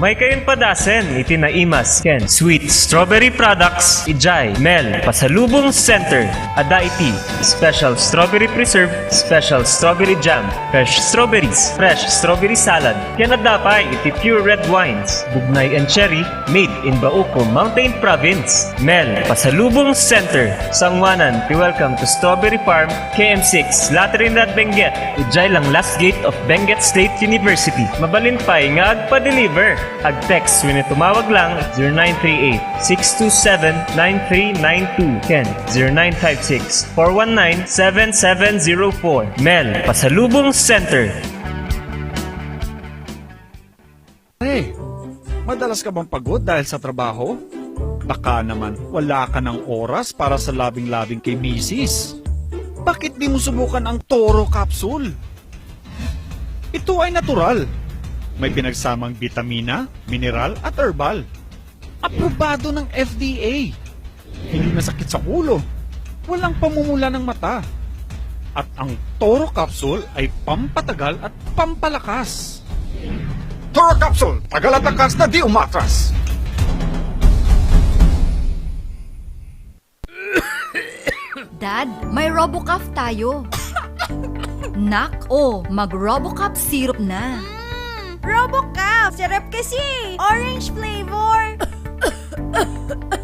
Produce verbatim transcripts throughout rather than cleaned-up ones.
Maykayon padasen iti naimas ken sweet strawberry products idiay Mel Pasalubong Center. Adda iti special strawberry preserve, special strawberry jam, fresh strawberries, fresh strawberry salad, ken adda pay iti pure red wines, Bugnay and Cherry, made in Bauco, Mountain Province. Mel Pasalubong Center, sanguanan ti Welcome to Strawberry Farm, K M six, La Trinidad, Benguet, idiay lang last gate of Benguet State University. Mabalin pay nga agpa-deliver. Ag-text wenno tumawag lang zero nine three eight, six two seven, nine three nine two ken zero nine five six, four one nine, seven seven zero four. Mel Pasalubong Center. Hey, madalas ka bang pagod dahil sa trabaho? Baka naman wala ka ng oras para sa labing-labing kay misis. Bakit di mo subukan ang Toro Capsule? Ito ay natural. May pinagsamang bitamina, mineral at herbal. Aprobado ng F D A. Hindi masakit sa ulo. Walang pamumula ng mata. At ang Toro Capsule ay pampatagal at pampalakas. Toro Capsule, tagal at lakas na di umatras. Dad, may Robocough tayo. Nak, o, mag-Robocup syrup na. Mm, Robocup! Sarap kasi! Orange flavor!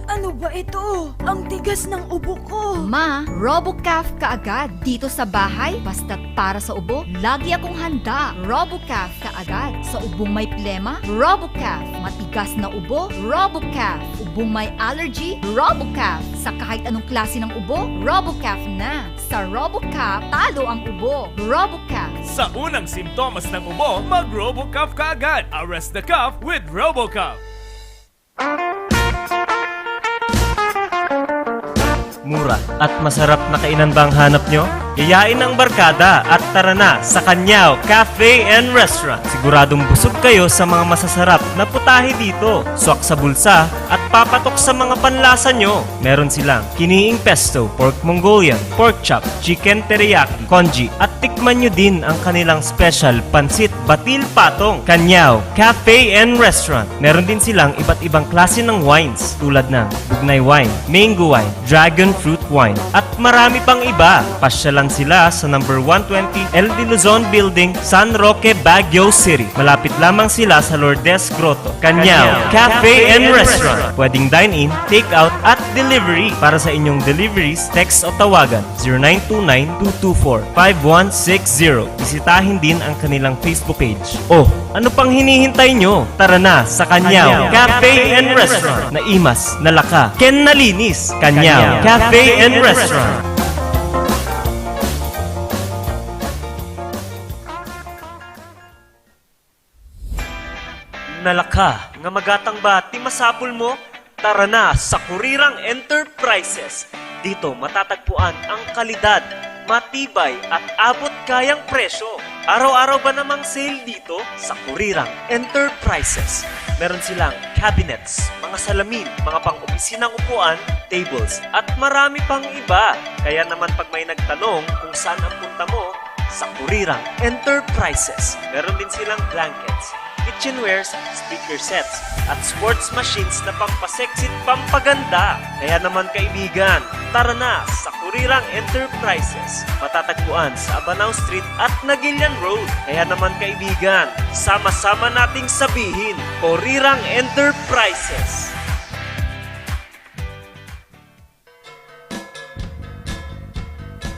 Ano ba ito? Ang tigas ng ubo ko! Ma, Robocup ka agad. Dito sa bahay, basta't para sa ubo, lagi akong handa. Robocup ka agad. Sa ubong may plema, Robocup. Matigas na ubo, Robocup. Ubong may allergy, Robocup. Sa kahit anong klase ng ubo, Robocup na. Sa Robocup, talo ang ubo. Robocup. Sa unang simptomas ng ubo, mag-Robocup ka agad. Arrest the cough with Robocup. Mura at masarap na kainan ba ang hanap nyo? Yayain ang barkada at tara na sa Kanyao Cafe and Restaurant. Siguradong busog kayo sa mga masasarap na putahe dito. Swak sa bulsa at papatok sa mga panlasa nyo. Meron silang kiniing pesto, pork Mongolian, pork chop, chicken teriyaki, congee, at tikman nyo din ang kanilang special pansit batil patong. Kanyao Cafe and Restaurant. Meron din silang iba't ibang klase ng wines tulad ng bugnay wine, mango wine, dragon fruit wine, at marami pang iba. Pasyalan sila sa number one twenty L de Luzon Building, San Roque, Baguio City. Malapit lamang sila sa Lourdes Grotto. Kanyao Cafe and Restaurant. Pwedeng dine-in, take-out, at delivery. Para sa inyong deliveries, text o tawagan zero nine two nine two two four five one six zero. Bisitahin din ang kanilang Facebook page. Oh, ano pang hinihintay nyo? Tara na sa Kanyao Cafe and Restaurant. Naimas, nalaka, ken nalinis. Kanyao Cafe and Restaurant. Nalaka nga magatang ba ti masapul mo? Tara na sa Kurirang Enterprises. Dito matatagpuan ang kalidad, matibay at abot kayang presyo. Araw-araw ba namang sale dito? Sa Kurirang Enterprises, meron silang cabinets, mga salamin, mga pang-opisinang upuan, tables, at marami pang iba. Kaya naman pag may nagtanong kung saan ang punta mo, sa Kurirang Enterprises, meron din silang blankets, kitchenwares, speaker sets, at sports machines na pampasexy at pampaganda. Kaya naman kaibigan, tara na sa Kurirang Enterprises. Matatagpuan sa Abanao Street at Naguilian Road. Kaya naman kaibigan, sama-sama nating sabihin, Kurirang Enterprises.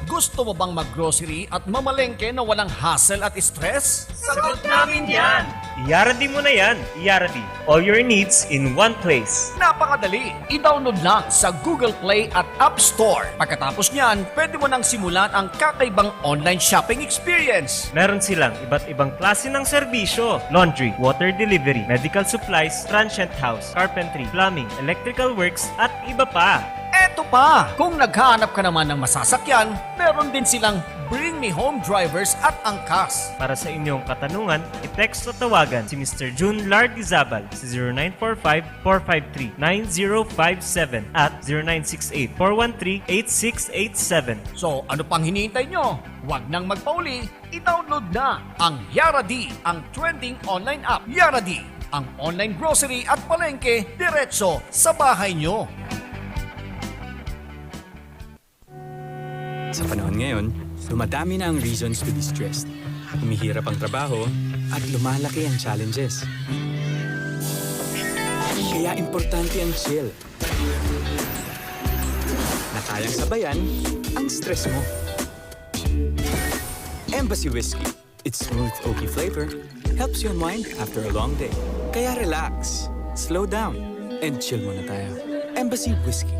Gusto mo bang mag-grocery at mamalengke na walang hassle at stress? Sagot namin yan! Yaradi mo na yan, Yaradi. All your needs in one place. Napakadali! I-download lang sa Google Play at App Store. Pagkatapos niyan, pwede mo nang simulan ang kakaibang online shopping experience. Meron silang iba't ibang klase ng serbisyo, laundry, water delivery, medical supplies, transient house, carpentry, plumbing, electrical works, at iba pa. Eto pa, kung naghahanap ka naman ng masasakyan, meron din silang Bring Me Home drivers at angkas. Para sa inyong katanungan, i-text o tawagan si Mister Jun Lardizabal sa zero nine four five, four five three, nine zero five seven at zero nine six eight, four one three, eight six eight seven. So, ano pang hinihintay nyo? Huwag nang magpauli, i-download na ang Yaradi, ang trending online app. Yaradi, Ang online grocery at palengke diretso sa bahay nyo. Sa panahon ngayon, dumadami na ang reasons to be stressed. Humihirap ang trabaho at lumalaki ang challenges. Kaya importante ang chill. Na kayang sabayan ang stress mo. Embassy Whiskey. Its smooth oaky flavor helps you unwind after a long day. Kaya relax, slow down, and chill muna tayo. Embassy Whiskey.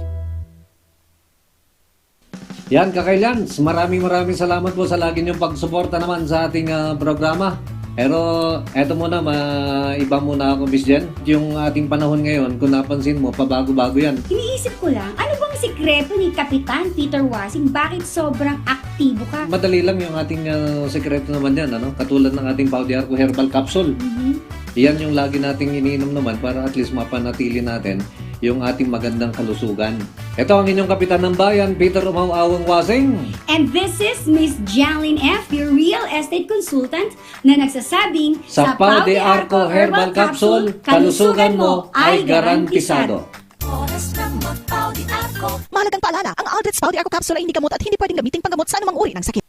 Yan, Kakaylans, maraming maraming salamat po sa lagi niyong pagsuporta naman sa ating, ah, programa. Pero eto muna, ma-, iba muna ako, Miss Jen. Yung ating panahon ngayon, kung napansin mo, pabago-bago yan. Iniisip ko lang, ano bang sikreto ni Kapitan Peter Wasing? Bakit sobrang aktibo ka? Madali lang yung ating, ah, sikreto naman yan, ano? Katulad ng ating Pau de Arco Herbal Capsule. Mhm. Yan yung lagi nating iniinom naman para at least mapanatili natin yung ating magandang kalusugan. Ito ang inyong kapitan ng bayan, Peter Umaw Awang Wasing. And this is Miss Janlyn F., your real estate consultant, na nagsasabing, sa Pau de Arco Herbal Capsule, kalusugan mo ay garantisado. Oras ng magpau di ako. Mahalagang paalala, ang Aldrich Pau de Arco Capsule ay hindi gamot at hindi pwedeng gamitin panggamot sa anumang uri ng sakit.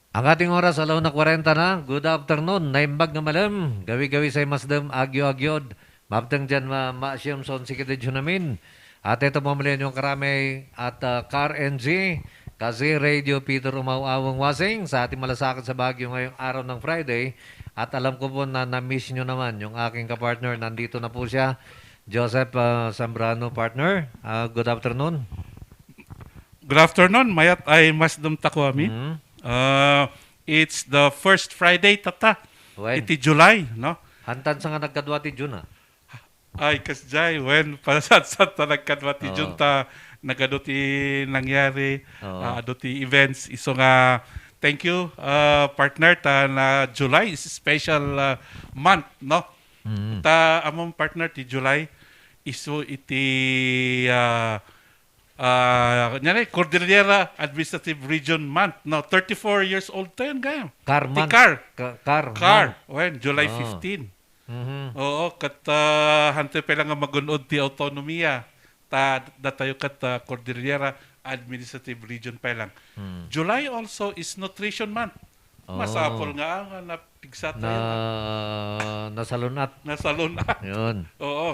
Ang ating oras, alauna kwarenta na. Good afternoon. Naimbag nga malem. Gawi-gawi say masdem, agyo-agyod. Mabteng diyan ma-, maasiyem son sikidid hunamin. At ito, pamilian yung karamay at, ah, Car N G, kasi Radio Peter Umaw Awang Wasing sa ating malasakit sa Baguio ngayong araw ng Friday. At alam ko po na na-miss nyo naman yung aking kapartner. Nandito na po siya, Joseph, ah, Zambrano, partner. Ah, good afternoon. Good afternoon, mayat ay masdem tako amin. Mm. Ah, it's the first Friday, tata. Wen. Iti July, no? Hantan sa nga nagkadua ti June, ah. Ay, kasjay, wen, pasatsat ta nagkadua ti Oo. June ta, nagadu ti nangyari, Oo. ah, adu ti events. Isu nga, thank you, ah, partner, ta na July is special, ah, month, no? Mm. Ta, among partner ti July, isu iti, ah, ah, nya ni, Cordillera Administrative Region Month, no? Thirty-four years old tayo, gayam. Car Ti month. Car. Ka-, car Car. month. Wen, July Oh. fifteen. Mhm. Oo, kat, ah, hantoy pay lang nga magun-od ti autonomia. Ta, datayo kat, ah, Cordillera Administrative Region pay lang. Hmm. July also is Nutrition Month. Oh. Masapul nga, ah, nga napigsa tayo, Na, ah. nasalun-at. Nasalun-at. Yun. Oo.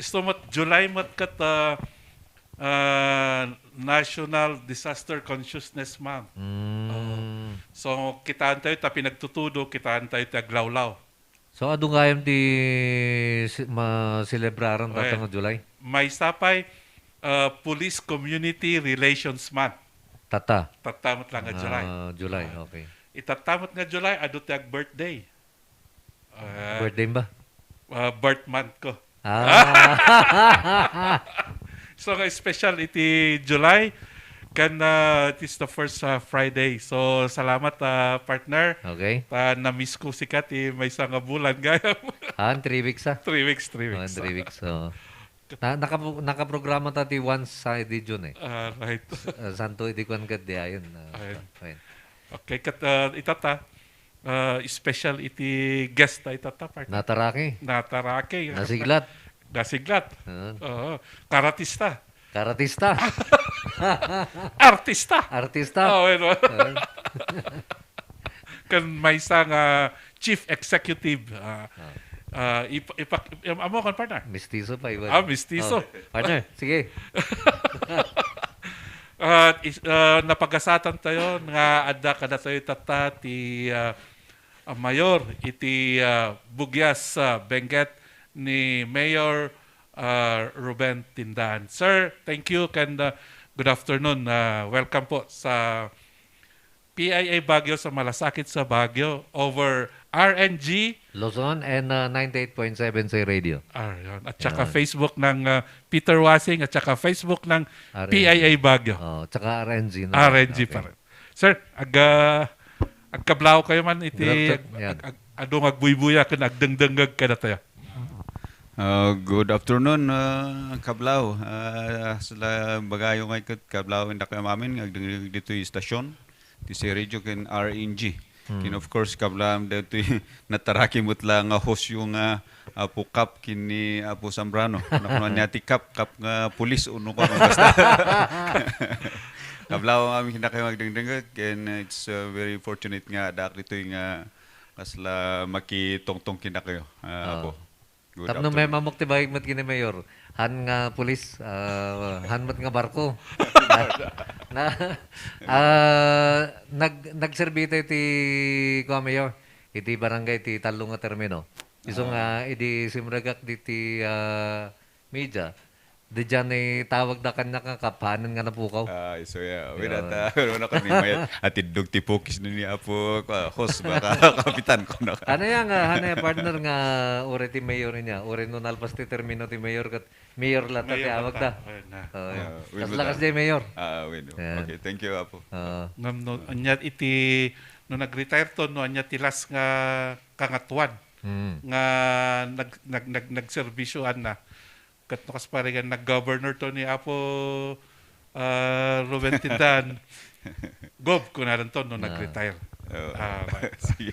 Isu met, July met kat, ah, ah, National Disaster Consciousness Month. Mm. Oo. So, kitaan tayo ta pinagtutudo, kitaan tayo ti aglawlaw. So, adu gayam ti si-, maselebraran Well, tatta nga July? Maysa pay, ah, Police Community Relations Month. Tatta? Tatta met lang nga July. Ah, July, Ah, okay. Itatta met nga July, adu ti ag-birthday. Ah, Birthday ba? ah, birth month ko. Ah. So, nga special iti July, ken, ah, it is the first, ah, Friday. So, salamat, ah, partner. Okay. Ta, na-miss ko sika ti maysa nga bulan, gayam. Ah, three weeks, ah. Three weeks, three Oh, weeks. three weeks, oo. Na-, nakapu-, nakaprograma ta ti once sa idi June, eh. Ah, right. S-, ah, santo idi kuan ket di ayon, ah, Ayun. ayun. Okay, ket, ah, itata, ah, special iti guest ta itata, partner. Nataraki. Nataraki. Nasiglat. Nasiglat. Oo. Oo. Karatista. Karatista. Artista. Artista. Ah, well, well. Oo. Ken maysa nga chief executive, ah, Ah. ah, ip-, ipak-, im-, amo kan, partner? Mestizo pa, iba. Ah, mestizo. Oh, partner, sige. Ah, is-, ah, napagasatan tayo nga adda kadatayo tatta ti, ah, ah, mayor iti, ah, Bugyas, ah, Benguet ni Mayor, ah, Ruben Tindaan. Sir, thank you, ken, ah, good afternoon. Ah, welcome po sa P I A Baguio sa Malasakit sa Baguio over R N G Luzon and, uh, ninety-eight point seven sa radio. Ah, yun. At saka Yan. Facebook ng, uh, Peter Wasing at saka Facebook ng R N G. P I A Baguio. Oh, tsaka R N G na. R N G Okay. pa rin. Sir, ag-, uh, agkablaw kayo man iti Good after-, yan. ag-, ag-, adung agbuybuya ken agdengdengngeg kadatayo. Uh, good afternoon, uh, Kablaw. Uh, sala bagayo ngay ket Kablaw, indak amin nga agdengdengngeg ditoy istasyon ti Sir Radio ken R N G. Hmm. Ken, of course, kablaam daytoy nataraki met la nga hostyo nga Apo Kap ken ni Apo Zambrano. Nakunan niya ti Kap, Kap nga pulis, o no, kung basta. Kablaam amin kadakayo nga agdengdengngeg, ken it's, uh, very fortunate nga addaak ditoy nga kasla makitungtong kadakayo, uh, Ah. Apo. Good Tapno afternoon. Maymamok ti baig met ken ni Mayor. Han nga pulis, ah, han met nga barko. Na, ah, nag-, nagserbi tayo ti, kua, Mayor, iti barangay ti tallo nga termino. Isu nga, Ah. idi simregak diti, ah, media, didiay tawagda kaniak nga kapanen nga napukaw. Ah, isu ya. Wala ta, wala na kami mayat. Atiddog ti pukis ni Apo, kua, host, baka kapitan ko na ka. Ano yan nga, ano yan, partner, nga uri ti mayor niya? Uri no nalpas ti termino ti mayor, kat mayor la ta ti Mayor la awag ta. Ta. Ayun na. Oo, Yeah, yan. We Kas will lakas ta. Di mayor. Ah, win. Yan. Okay, thank you, Apo. Oo. Ngam no, anya iti, no nag-retire to, no, anya ti last nga kangatuan Mm. nga nag-, nag-, nag-, nagserbisyoan na. Ket no kas parigan, nag-governor to ni Apo, ah, Ruben Tindan. Gov, kunadan to, no, Ah. nag-retire. Oo. Ah, ba- Sige.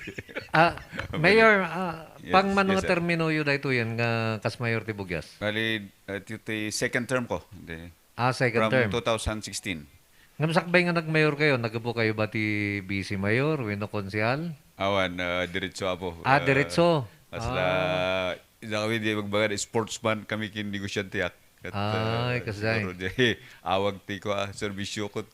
Ah, Mayor, ah, Yes, pang mano yes, nga sir. Terminoyo daytoyen nga kas mayor ti Bugyas? Bali, uh, iti, iti second term ko. Di. Ah, second From term. Two thousand sixteen. Ngem sakbay nga nagmayor kayo, naggapu kayo ba ti vice mayor, wenno konsehal? Awan, ah, diretso, Apo. Ah, Ah, diretso. Kasla, Ah. Sa kami di magbaga, sportsman kami ken negosyanteak. Ket, Ay, ah, kasay. Siguro di awag ti kua, serbisyo ket,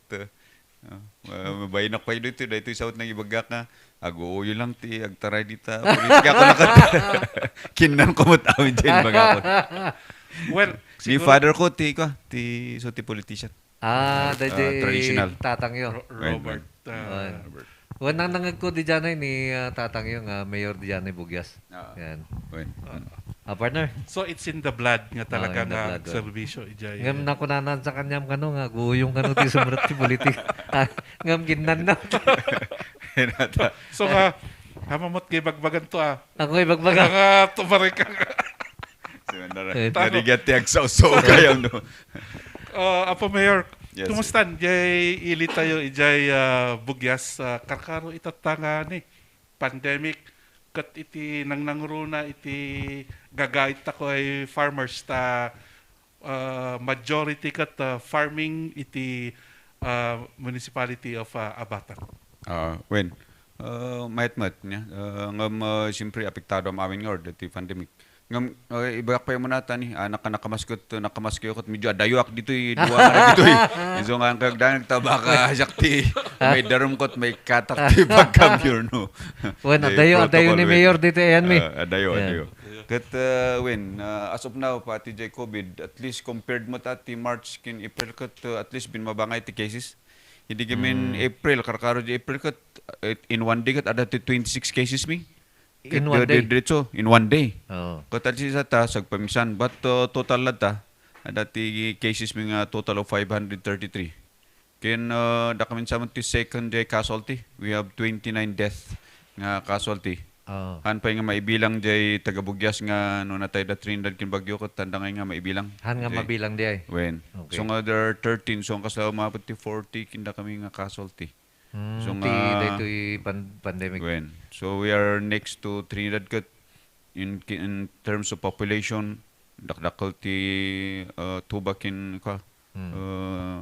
ah, ah, mabayinak pay dito, daytoy sa ut nang ibagak nga, aguuyo lang ti agtaray dita politika ko na ket. Kinnan ko met amin dyan, baga ko. Well, Ni siguro father ko, ti kua, ti, so ti politician. Ah, Ah, daydi ah, traditional. Tatang yo. Ro-, Right, Robert, right. Ah, Wen. Robert. Wen, nang nangegko di janay ni, ah, tatang yo nga mayor di janay Bugyas. Ah. Yan. Wen. Ah. Ah, partner. So, it's in the blood nga Ah, talaga in the nga blood, wen. Serbisyo, ijay. Ngem nakunanan sa kanyam kano nga guyong kano ti sumrot ti politik. Ah, ngem ginnan na. Hinata. So, nga, hamamot kay bagbagan to, ah. Ako ay bagbaga. Nga, tumarik ka nga. Si Mandara. Eh, Tama. Narigat ti agsawsaw kayo, no? Ah, Apo Mayor, Yes, kumusta? Jay, ili tayo, ijay, ah, Bugyas, ah, karkaro itatta nga ni pandemic, ket iti nangnangruna iti gagait tako ay farmers ta, ah, majority ket, ah, farming iti, ah, municipality of, ah, Abatak. Ah, wen, ah, mayat met, nia? Ah, ngem, ah, siyempre, apektado am amin nga ord iti pandemic. Ngem, eh, ibagak pay manata ni, ah, naka-, nakamas ket, nakamas kayo ket medyo adayoak ditoy, dua nga ditoy. Isu nga ang kagdanag ta baka siak ti may darum ket may katak ti pagkambior, no? Wen, Di adayo, adayo protocol, ni wen. Mayor dito, ayan mi. Ah, adayo, Ayan. adayo. Ket, ah, wen, ah, as of now, pati jay covid, at least compared mo ta ti March ken April ket, ah, at least binmaba nga iti cases. Hindi kami in Hmm. April, karkaro di April ket, eh, in one day ket, ada ti twenty-six cases mi. In one day? Diretso, in one day. Oo. Ket at least ata, sagpamisan. But, uh, total latta, adda ti cases mi nga total of five hundred thirty-three. Ken, uh, da kami sa ti second day casualty. We have twenty-nine death nga casualty. Oo. Han pay nga maibilang jay taga-Bugyas nga no natay da Trinidad ken Baguio, ket tanda ngay nga maibilang. Han nga Jay. mabilang di ay? Wen. Okay. So nga there are thirteen. So ang kasla umabot ti forty, kinda kami nga casualty. Mm, So ti nga daytoy pan-, pandemic. Wen. So we are next to Trinidad ket in, in terms of population, dakdakkel ti, uh, Tuba ken, kua, Mm. uh,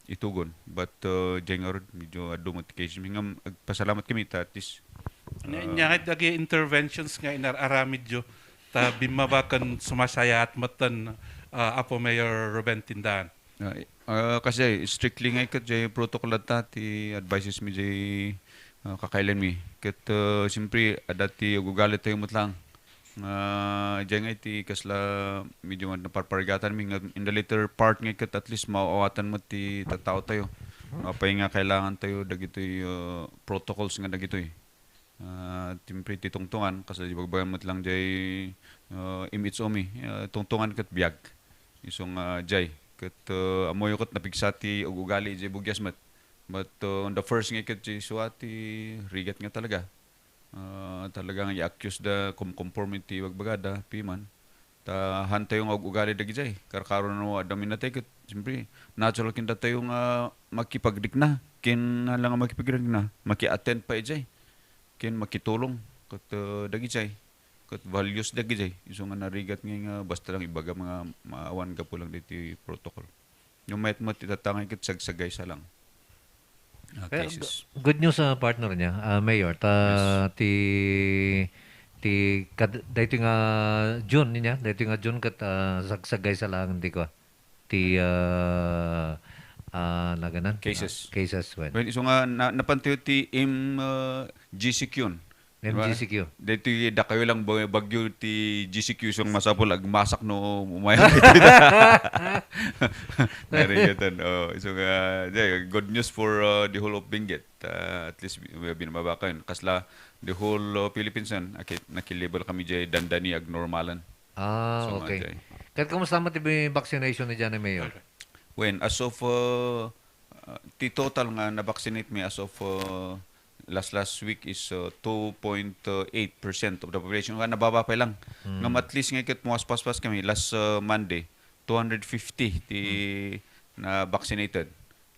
Itugon. But, uh, jay ngarud, medyo adu met ti case mi. Ngem, agpasalamat kami ta at least, Nya, uh, nya nga dagiti interventions nga inar-aramidyo, ta bimmaba ken sumasayaat metten, uh, Apo Mayor Ruben Tindan. Ah, i-, ah, kasi strictly nga iket jay protocol ta ti advices mi jay, ah, kakailan mi. Ket, ah, siyempre, adda ti agugali tayo met lang. Nga, jay nga iti kasla medyo nga naparparigatan mi nga in the later part nga iket at least maawatan met ti tattao tayo. Apay nga kailangan tayo dagitoy, ah, protocols nga dagitoy. Ah, siyempre, ti tungtungan, kas di bagbagan met lang jay, ah, M H O mi, ah, tungtungan ket biag. Isu nga jay. Ket, ah, ammoyo ket napigsa ti ug-ugali jay Bugyas met. But, ah, on the first nga ket jay sua ti rigat nga talaga. Ah, talaga nga i-accuse da kumkonforme ti bagbagada, piman. Ta han tayo nga ug-ugali dagijay. Karkaro no adda minatay ket, siyempre, natural ken datayo nga makipagrikna. Ken hala nga makipagrikna, maki-attend pa ijay. ken makitulong ket, uh, dagijay, ket values dagijay. Isu nga narigat nga, nga basta lang ibaga nga maawan gapu lang diti protocol. No mayat met itatangay ket sagsagaysa lang. Ah, Kaya cases. g-, good news, ah, partner niya, ah, Mayor. Ta Yes. ti, ti kad-, daytoy nga June niya, daytoy nga June ket, ah, sagsagaysa lang, hindi ko. Ti, ah, ah, naganan? Cases. Ah, cases, wen. Wen, isu nga na-, napantayo ti M, ah, G C Q. Di ba? M G C Q. Daytoy dakayo lang ba-, bagyo ti G C Q, isu nga masapul agmasak no umayaw daytoy. Narigat. Oh, isu nga, yeah, good news for, uh, the whole of Benguet. Uh, at least bi-, binababa kayo. Kasla the whole, uh, Philippines yan. Akit, nakilibal kami jay dandani agnormalan. Ah, So, nga okay. jay. Ket kumusta man ti bi-, vaccination ni Johnny Mayor? When, as of, uh, uh, ti total nga na-vaccinate mi as of, uh, last, last week is, uh, two point eight percent of the population. Nga nababa pa lang. Hmm. Ngam at least nga ket muwaspaspas kami last, uh, Monday, two hundred fifty ti Hmm. na vaccinated.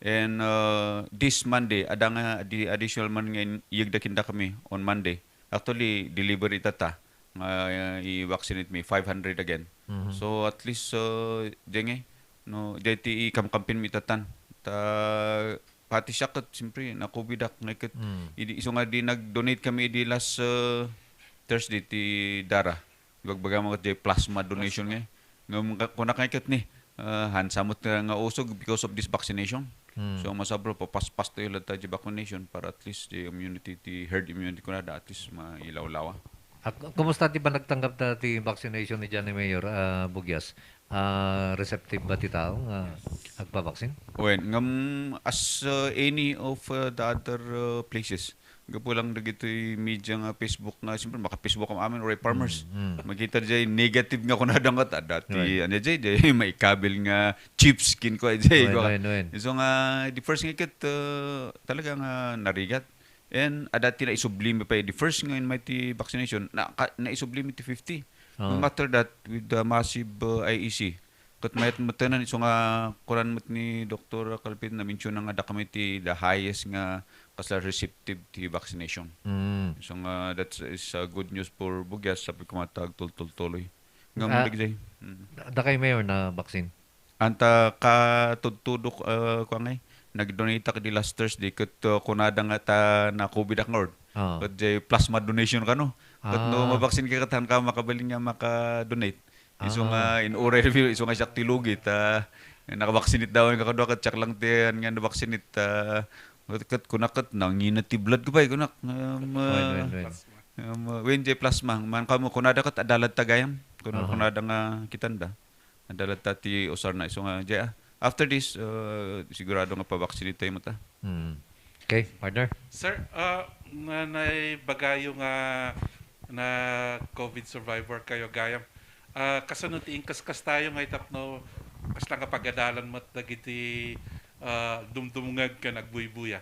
And, uh, this Monday, ada nga di additional man nga in-, iyegda kinda kami on Monday. Actually, delivery itata nga, uh, i-vaccinate mi, five hundred again. Mhm. So, at least, uh, diay ngay, no, diay ti ikamkampin mi itatan. Ta, pati siak ket, siyempre, na-COVID ak ngay ket, Mm. idi, isu nga di nag-donate kami idi last, uh, Thursday ti dara. Ibagbaga mo ket diay plasma donation Plasma. ngay. Ngem ka-, kunak ngay ket ni, uh, hansa met nga, nga usog because of this vaccination. Mm. So, masapul, papaspas tayo latta diay vaccination para at least diay immunity, ti herd immunity kunada, at least mailawlawa. Ak-, kumusta ti panagtanggap ta ti vaccination ni Johnny Mayor, ah, Bugyas? Ah, receptive ba ti tao nga agpabaksin? Wen, ngem as, uh, any of, uh, the other, uh, places, gapu lang dagitoy media nga Facebook nga, siyempre, maka-Facebook am amin, uray farmers. Mm, mm. Makita jay negative nga kunada nga, ta, dati, Wen. ano jay, jay, maikabil nga chips, kin ko, jay, Wen, ko. wen, wen. So nga, the first nga ket, uh, talaga nga narigat. And, ah, dati naisubli mi pa, the first nga in my ti vaccination, na, ka, naisubli mi ti fifty. Ah. No matter that, with the massive, uh, I E C, ket mayat met tanan, isu nga kunan met ni Doktor Calvin, na-mention na nga, da kami ti the highest nga kasla receptive ti vaccination. Mm. So nga, that is a good news for Bugyas, sabi ko nga, tagtultultuloy. Nga Ah, mo, Digday. Mm. da-, dakay, Mayor, na vaccine? Anta ka tudtudok, ah, kuan ngay, nag-donate ak di last Thursday, ket, ah, kunada nga ta na-COVID ak nga ord. Ah. Ket jay plasma donation kano. Ket no Ah. mabaksin ka, ket han ka makabalin nga maka-donate. Isu Ah. nga in-uray, isu nga siak ti lugit, ah, nakabaksinit daw nga kadua, ket siak lang ti, han nga nabaksinit, ah, ket, ket kunak ket nangina ti blood ko pay, kunak. Um, Wen, ah, wen, wen. um, ah, wen jay plasma. Man kamo, kunada ket adda latta gayam. Kun-, Aha. kunada nga kitanda. Adda latta ti usarna. Isu nga, jay, ah, after this, uh, sigurado nga pabaksinit tayo mata. Hmm. Okay, partner? Sir, ah, na, naibagayo nga na COVID survivor kayo gayam. Ah, kasano ti inkaskas tayo nga itapno kasla nga pagadalan met dagiti, ah, dumdumngeg ken agbuybuya?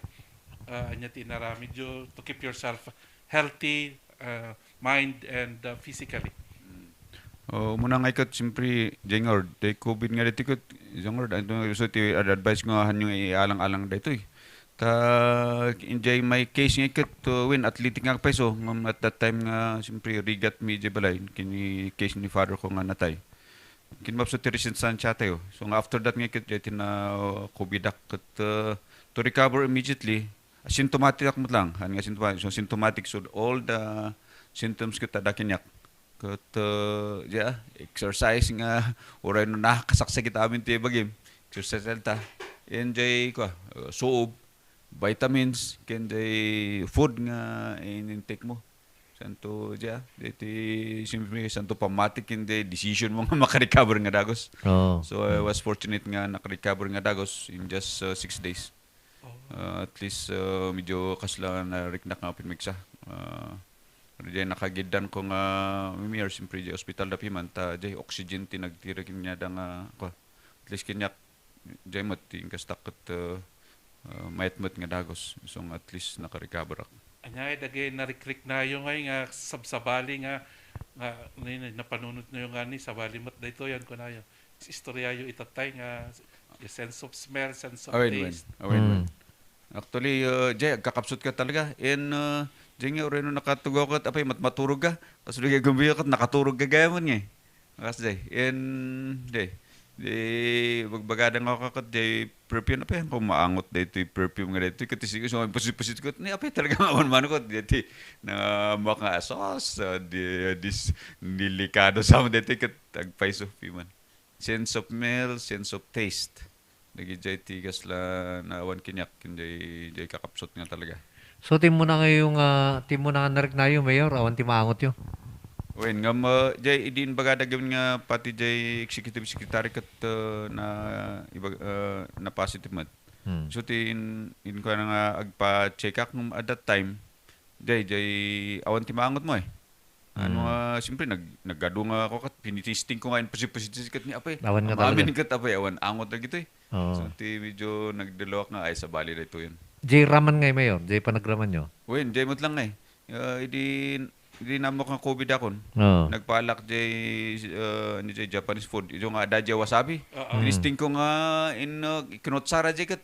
Ah, ania ti inaramidyo to keep yourself healthy, uh, mind and, uh, physically. Mm. Oh, umuna nga iket, siyempre, jay nga ord, day COVID nga daytoy ket, jay nga ord, ano, so ti ad-, advice ko nga, han yung ialang-alang daytoy. Ta, in jay may case nga iket, uh, when athletic nga pay so, ngem at that time nga, siyempre, rigat mi jay balay, kini case ni father ko nga natay. Kinmapso ti recent sa tayo. So, nga after that nga iket, jay tina, uh, COVID ak ket, uh, to recover immediately, asymptomatic ak met lang, han nga asymptomatic. So, symptomatic, so all the symptoms ket adda kaniak. Ket, uh, yeah, exercise nga, uray no nakakasaksakit amin ti bagim. Exercise ta. And jay, kwa, uh, suob, vitamins, ken jay food nga in-, intake mo. Santo, yeah, deti, siyempre, santo pamatik, ken jay decision mo nga makarecover nga dagos. Oo. So, I Mm. was fortunate nga nakarecover nga dagos in just, uh, six days. Oh. Ah, at least, ah, medyo kasla nariknak nga pimigsa. Ah, diay nakagiddan ko nga mimier, siyempre, diay ospital da piman, ta diay oxygen ti nagtira kaniada nga, kwa, at least kaniak, diay met ti inkastak ket, ah, ah, mayat met nga dagos. So, at least, nakarecover ak. Ania, dagay narikrik nayo ngay nga sabsabali nga, nga, ni-, ni-, napanunot nayo nga ni, sabali met daytoy, yan ko nayo. Istoryayo itatay nga, the sense of smell, sense of Awen, wen. taste. Awen, wen. Mm. Actually, uh, jay, agkakapsut ka talaga. And, uh, Diay nga, uray no nakatugaw ket, apay, mat-, maturog ka. Kas di ka gumbiyo ket, nakaturog ka gayam ngay. Kas diay, in, diay, di, bagbagada nga ka ket, diay perfume, apay, kung maangot daytoy perfume nga daytoy, ket isig-, so, pusit-pusit ket, ni, apay, talaga nga awan man ket, diay, ti, na, maka, sos, ah, di, dis, delikado sa amin daytoy ket, agpayso, piman. Sense of smell, sense of taste. Dagiti ti kasla naawan kaniak, ken diay, diay kakapsut nga talaga. So, timmuna ngayo nga, timmuna nga nariknayo, Mayor, awan ti maangotyo? Wen, ngem, ah, diay, idi imbagada gayam nga pati diay executive secretary ket, ah, na, ibag-, ah, na-positive met. Hmm. So, ti in-, inkuana nga agpa-check ak ngem at that time, diay, diay, awan ti maangotmo, eh. Ano, Mm. ah, siyempre, nag-, nagadu nga ako ket, pinitesting ko nga in positive, positive ket ni apay. Awan nga amin talaga. Ket apay, awan angot dagitoy. Oo. So, ti medyo nagduluak nga, ay, sabali daytoyen. Diay raman ngay, Mayor? Diay panagramanyo? Wen, diay met lang ngay. Ah, idi, idi nammok nga covid akon. Oo. Nagpaalak diay, ah, ano diay, Japanese food. Idiay nga adda diay wasabi. Oo. Mm. Tinesting ko nga in, ah, kinutsara diay ket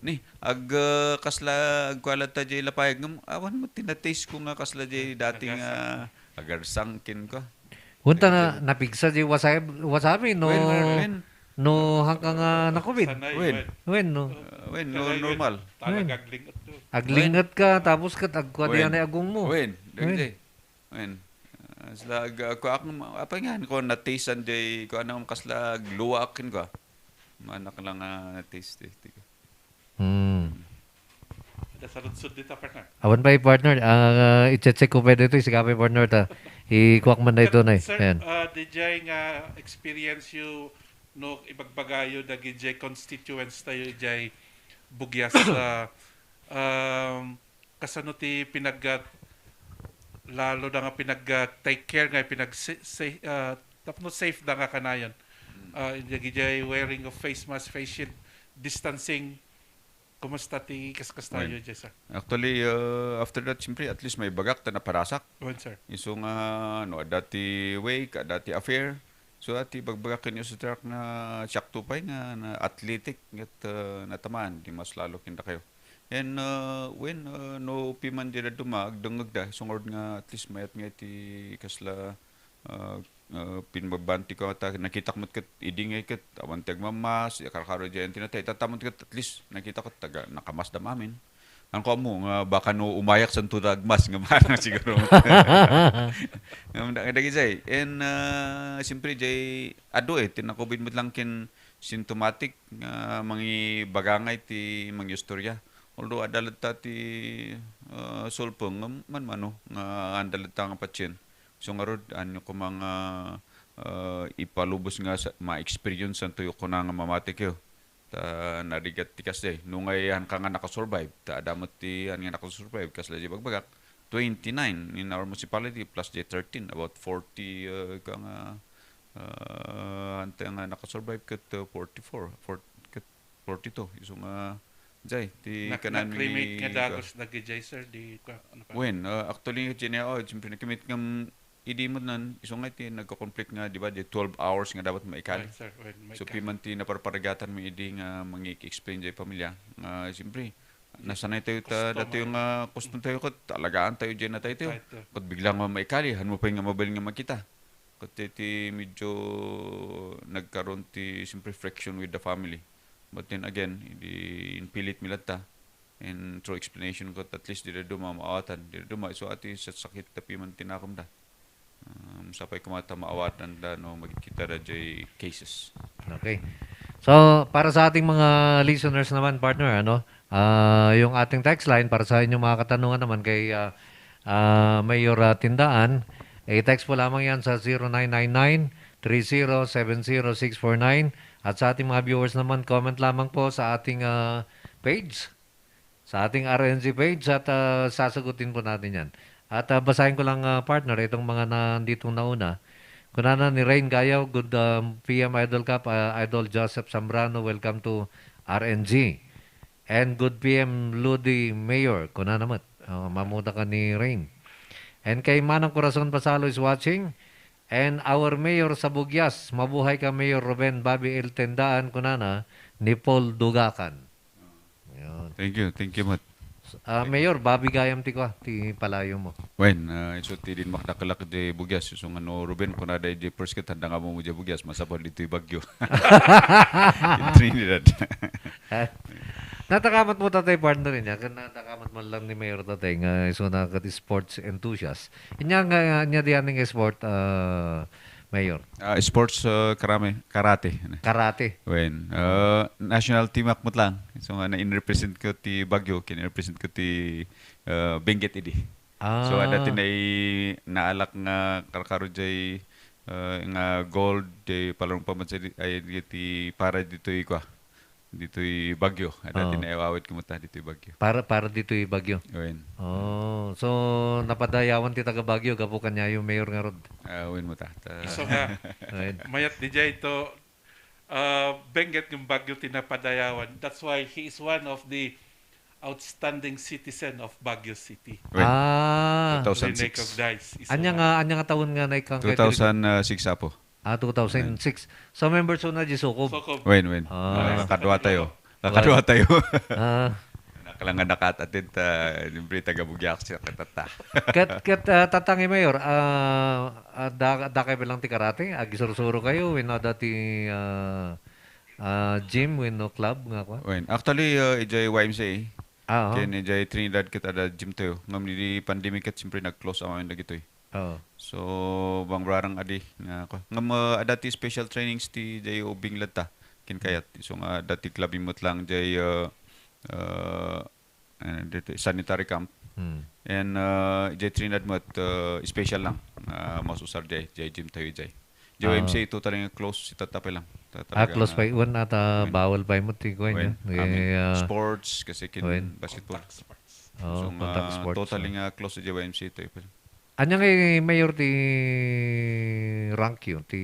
ni, ag-, ah, kasla agkuala ta diay lapayag ngem awan met ti na-taste ko nga kasla diay dati nga agarsang. Agarsang kenka. Kunta na, napigsa diay wasab-, wasabi no, Wen, wen. No hangka nga na-covid. Sanay, Wen. Wen. Wen, no? Ah, wen, no, Sanay, wen. Normal. Talaga Wen. Aglingot to. Aglingot ka, tapos ket agkua diay Wen. Anay agungmo. Wen, Wen. Dagiti. Wen. Ah, sila ag-, agkua ak, apay nga, ko na-taste-an diay, ko ano, kasla agluwa akin ko. Maanak lang nga na-taste, eh, ti ko. Hmm. Ada saludsod dita, partner. Awan pay, partner. Ah, i-check ko pay daytoy, sika pay, partner, ta. Ikuak man daytoy, Sir, nay. Sir, Ayan. Ah, diay nga experience yo no ibagbagayo dagiti constituents tayo, diay Bugyas, ah, um, kasano ti pinag-, lalo da nga pinag-, ah, take care nga pinag-, sa-, sa-, ah, tapno safe da nga kanayon. Mm. Ah, dagiti wearing of face mask, face shield, distancing, kumusta ti kaskas tayo, Wen. Jessa? Actually, ah, after that, siyempre, at least maibagak ta naparasak. Wen, sir. Isu nga, no, adda ti wake, adda ti affair. So, ati ibagbagak ken isu ti truck nga siak to pay nga na athletic, ket, ah, natamaan, di mas lalo ken dakayo. And, uh, when, uh, no piman diay dadduma, agdengngegda, isu ngarud nga at least mayat nga iti kasla, uh, uh, pinbabanti ko ta nakitak met ket idi nga ket awan ti agmamask, karkaro diay antinatay, tatamon ket at least nakita ko taga, nakamasda amin. Ang ko mo nga baka no umayak santo dagmas nga mana siguro. Ngem da-, dagiti, and, uh, siyempre, diay adu, eh, ti na-covid met lang ken symptomatic nga mangibagangay ti mangiistorya. Although adda latta ti, ah, sulpeng nga manmano nga adda latta nga patient. So ngarud, anyo koma nga, ah, ipalubos nga sa, ma-experience anto yo kuna nga mamati kayo. Ta narigat ti kasdi. No nga iyan ka nga nakasurvive, ta adda met ti iyan nga nakasurvive, kasla di bagbagak. Twenty-nine in our municipality plus di thirteen, about forty, ah, ka nga Ah, ante nga nakasurvive ket, uh, forty-four, for-, ket forty-two. Isu nga, jay, ti Nak-, kanan mi na-cremate nga ka- dagus dagiti jay, sir, di ka, ano pa? Wen, uh, actually, jay, oh, siyempre, na-cremate ngam, idi met nan, isu nga iti nagko-conflict nga, di ba, di twelve hours nga dapat maikali. Right, sir. Wen, So, maikali. Piman ti naparparigatan mi idi nga mangi-explain jay pamilya. Nga, siyempre, nasanay tayo ta, Custom, dati eh. Nga custom tayo, ket alagaan tayo, jay na tayo. Right, sir. Ket bigla nga maikali, han mo pa nga mobile nga makita. Ket iti medyo nagkaroon ti, siyempre, friction with the family. But then again, idi inpilit mi latta, and through explanation ko, at least di da duma maawatan. Di da duma, so ati sa sakit tapi man tinakom da. Um, sapay kumata maawatan da no magkita da jay cases. Okay. So, para sa ating mga listeners naman, partner, ano, ah, yung ating text line para sa inyong mga katanungan naman kay, ah, ah, Mayor, ah, Tindaan, i-text po lamang yan sa zero nine nine nine, three zero seven zero six four nine. At sa ating mga viewers naman, comment lamang po sa ating, ah, page, sa ating R N G page at, ah, sasagutin po natin yan. At, ah, basahin ko lang, ah, partner, itong mga nanditong nauna. Kunana ni Rain Gayaw, "Good, um, P M Idol Cup, ah, Idol Joseph Zambrano, welcome to R N G." And good P M Ludi Mayor, kunana met. Oh, mamuda ka ni Rain. And kay Manang Corazon Pasalo is watching. And our Mayor sa Bugyas, mabuhay ka, Mayor Ruben Bobby L Tendaan, kunana ni Paul Dugakan. Yun. Thank you, thank you, Mat. Ah, Mayor, babi gayam ti kua, ti palayo mo. Wen, ah, isu ti dinmakdakelak di bugyas. Isu nga no, Ruben, kunada di first kit, handa nga mo di bugyas, masapul ditoy Baguio. In Trinidad. Ah, natakamat mo tatay partner niya, kan natakamat man lang ni Mayor tatay nga isu na kat sports enthusiast. Inya nga, inya di aning sport, ah, Mayor? Ah, sports, ah, karame-, karate. Karate. Wen, ah, national team ak met lang. So nga, na-in-represent ko ti Baguio, kin-represent ko ti, ah, Benguet idi. So, adda ti Ah. nai-, naalak nga karkaro jay, ah, nga gold, jay palong pamansa di-, ay, ti para ditoy, kua, ditoy Baguio. Adda ti Oo. naiawawid kumuta ditoy Baguio. Para, para ditoy Baguio. Wen. Oh, so napadayawan ti taga Baguio gapu kaniayo mayor ngarud. Ah, wen mo ta. Ta- Isu nga, Wen. mayat di jay to, ah, Benguet ngem Baguio ti napadayawan. That's why he is one of the outstanding citizen of Baguio City. Wen. Ah. Two thousand six. Recognize. Isu Anya nga. nga, anya nga taon nga naikkan kayo? Two thousand six, apo. Ah, two thousand six. So, members una di Sukob? Sukob. Wen, wen. Ah. Ah, kadua tayo. Kadua tayo. Ah. Nakalangan na kat-attend, ah, siyempre, taga Bugiak siya, katata. Ket, ket, ah, Tatang Mayor, ah, ah, da, da kayo bilang ti karate? Agisursuro kayo, wenno adda ti, ah, ah, gym, wenno club, nga kua? Wen, actually, ah, ijay Y M C A. Ah, oo. Ken ijay Trinidad ket adda gym tayo. Ngem idi pandemic ket, siyempre, nag-close amin dagitoy. Oo. So, bang-, barang adi nga, kua. Ngem, ah, adda ti special trainings ti jay ubing latta, ken kayat. So, nga adda ti club met lang jay, ah, ah, ano, dito, sanitary camp. Hmm. And, ah, jay Trinidad met, ah, special lang, ah, masusar jay, jay gym tayo jay. Jay Ah. Y M C A totally nga close, si tatapay lang. Ta-, Ah, talaga close nga pa. Wen, ata Wen. bawal pa imot ti kua Wen, niya. Amin. Eh, ah, sports, kasi kin Wen. basketball. Contact sports. Oh, So, nga, contact sports, totally oh. nga close sa J Y M C A to, eh. Anya nga, eh, mayor ti rank yun, ti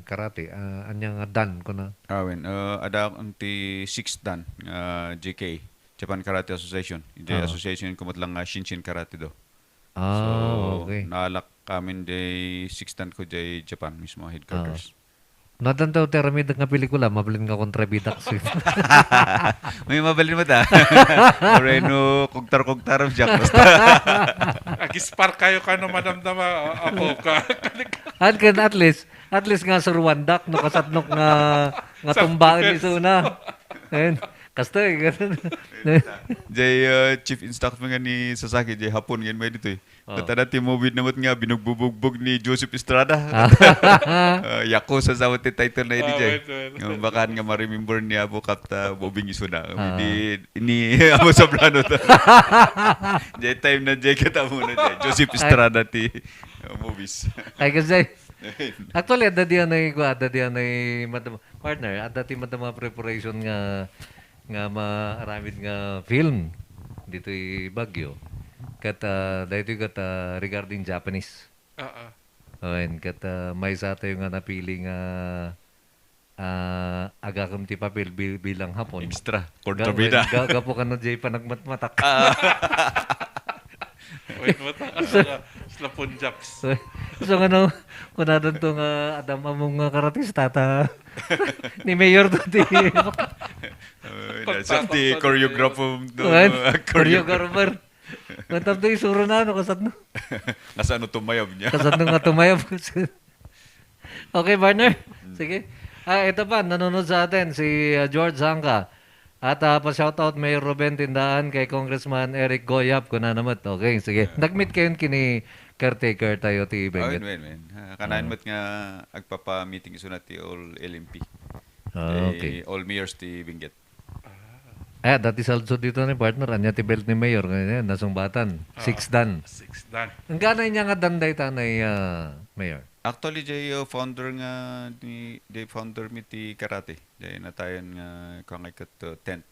karate? Ah, anya nga dan, kuna? Ah, wen, ah, adda ang ti sixth dan, ah, J K, Japan Karate Association. Iti Ah. association ko met lang nga Shinshin Karate Do. Ah, So, okay. naalak kami di sixth dan ko di Japan mismo, headquarters. Ah. Nadantaw ti aramidek nga pelikula, mabalin nga kontrabidak. May mabalin mo ta. Moreno, kugtar-kugtar, Jack, basta. Agispar kayo kano madamdama, a-, apo ka. At kan, at least, at least nga suruandak, no, kasatnok nga, nga tumbaan ni Self-defense. Suna. Ayun. Kasta, eh, ganun. Jay, uh, chief instructor nga ni Sasaki, jay Hapon, ngayon may dito, eh. Oh. Ket adda ti movie na met nga binugbubugbog ni Joseph Estrada. Ah. Ah, Yakuza sa ti title na idi, Ah, jay. Wait, wait. Nga bakaan nga ma-remember ni Apo Kap ta movie isuna. Ah. Di, ni Apo Sobrano ta. Jay time na jay kita muna, jay. Joseph Ay. Estrada ti, uh, movies. Ay, kasi, actually, adda diyan ay, adda diyan ay, madam-, partner, adda ti madam preparation nga nga maaramid nga film ditoy Baguio. Ket, ah, daytoy ket, ah, regarding Japanese. Ah, ah. Wen, ket, ah, maysa tayo nga napili nga, ah, agakem ti papel bi-, bilang Hapon. Extra. Ga-, Kontrabida. Ga-, gapu kano jay panagmatmatak. Ah. Wait, mata, ano ka? Slapon jobs. So, so, ano, kunadan to nga, Adam, among nga karatista ta. Ni Mayor to, di. Ay, Kontra-, nasa ti kontra-, choreographer to, Right? ah, choreographer. Choreographer. Mantap to, isuro na, ano, kasat no? Nasa ano tumayab niya? Kasat no nga tumayab. Okay, partner. Mm. Sige. Ah, ito pa, nanonood sa atin, si, ah, George Hangka. At, ah, pa-shoutout Mayor Ruben Tindaan kay Congressman Eric Goyap, kuna naman. Okay, sige. Ah. Nag-meet kayo kini caretaker tayo, ti Ay, Benguet. wen, wen. Ah, kanayon Ah. met nga agpapa-meeting isuna ti all L M P. Ah, Ti okay. all mayors ti Benguet. Ah. Eh, dati salso dito ni partner, anya ti belt ni Mayor, kanya, nasungbatan. Ah, Six dan. Six dan. Ang gana niya nga dan dayta na, ah, Mayor? Actually, jay, uh, founder nga ni, jay founder mi ti karate. Jay natayan nga kangay ket, uh, tenth.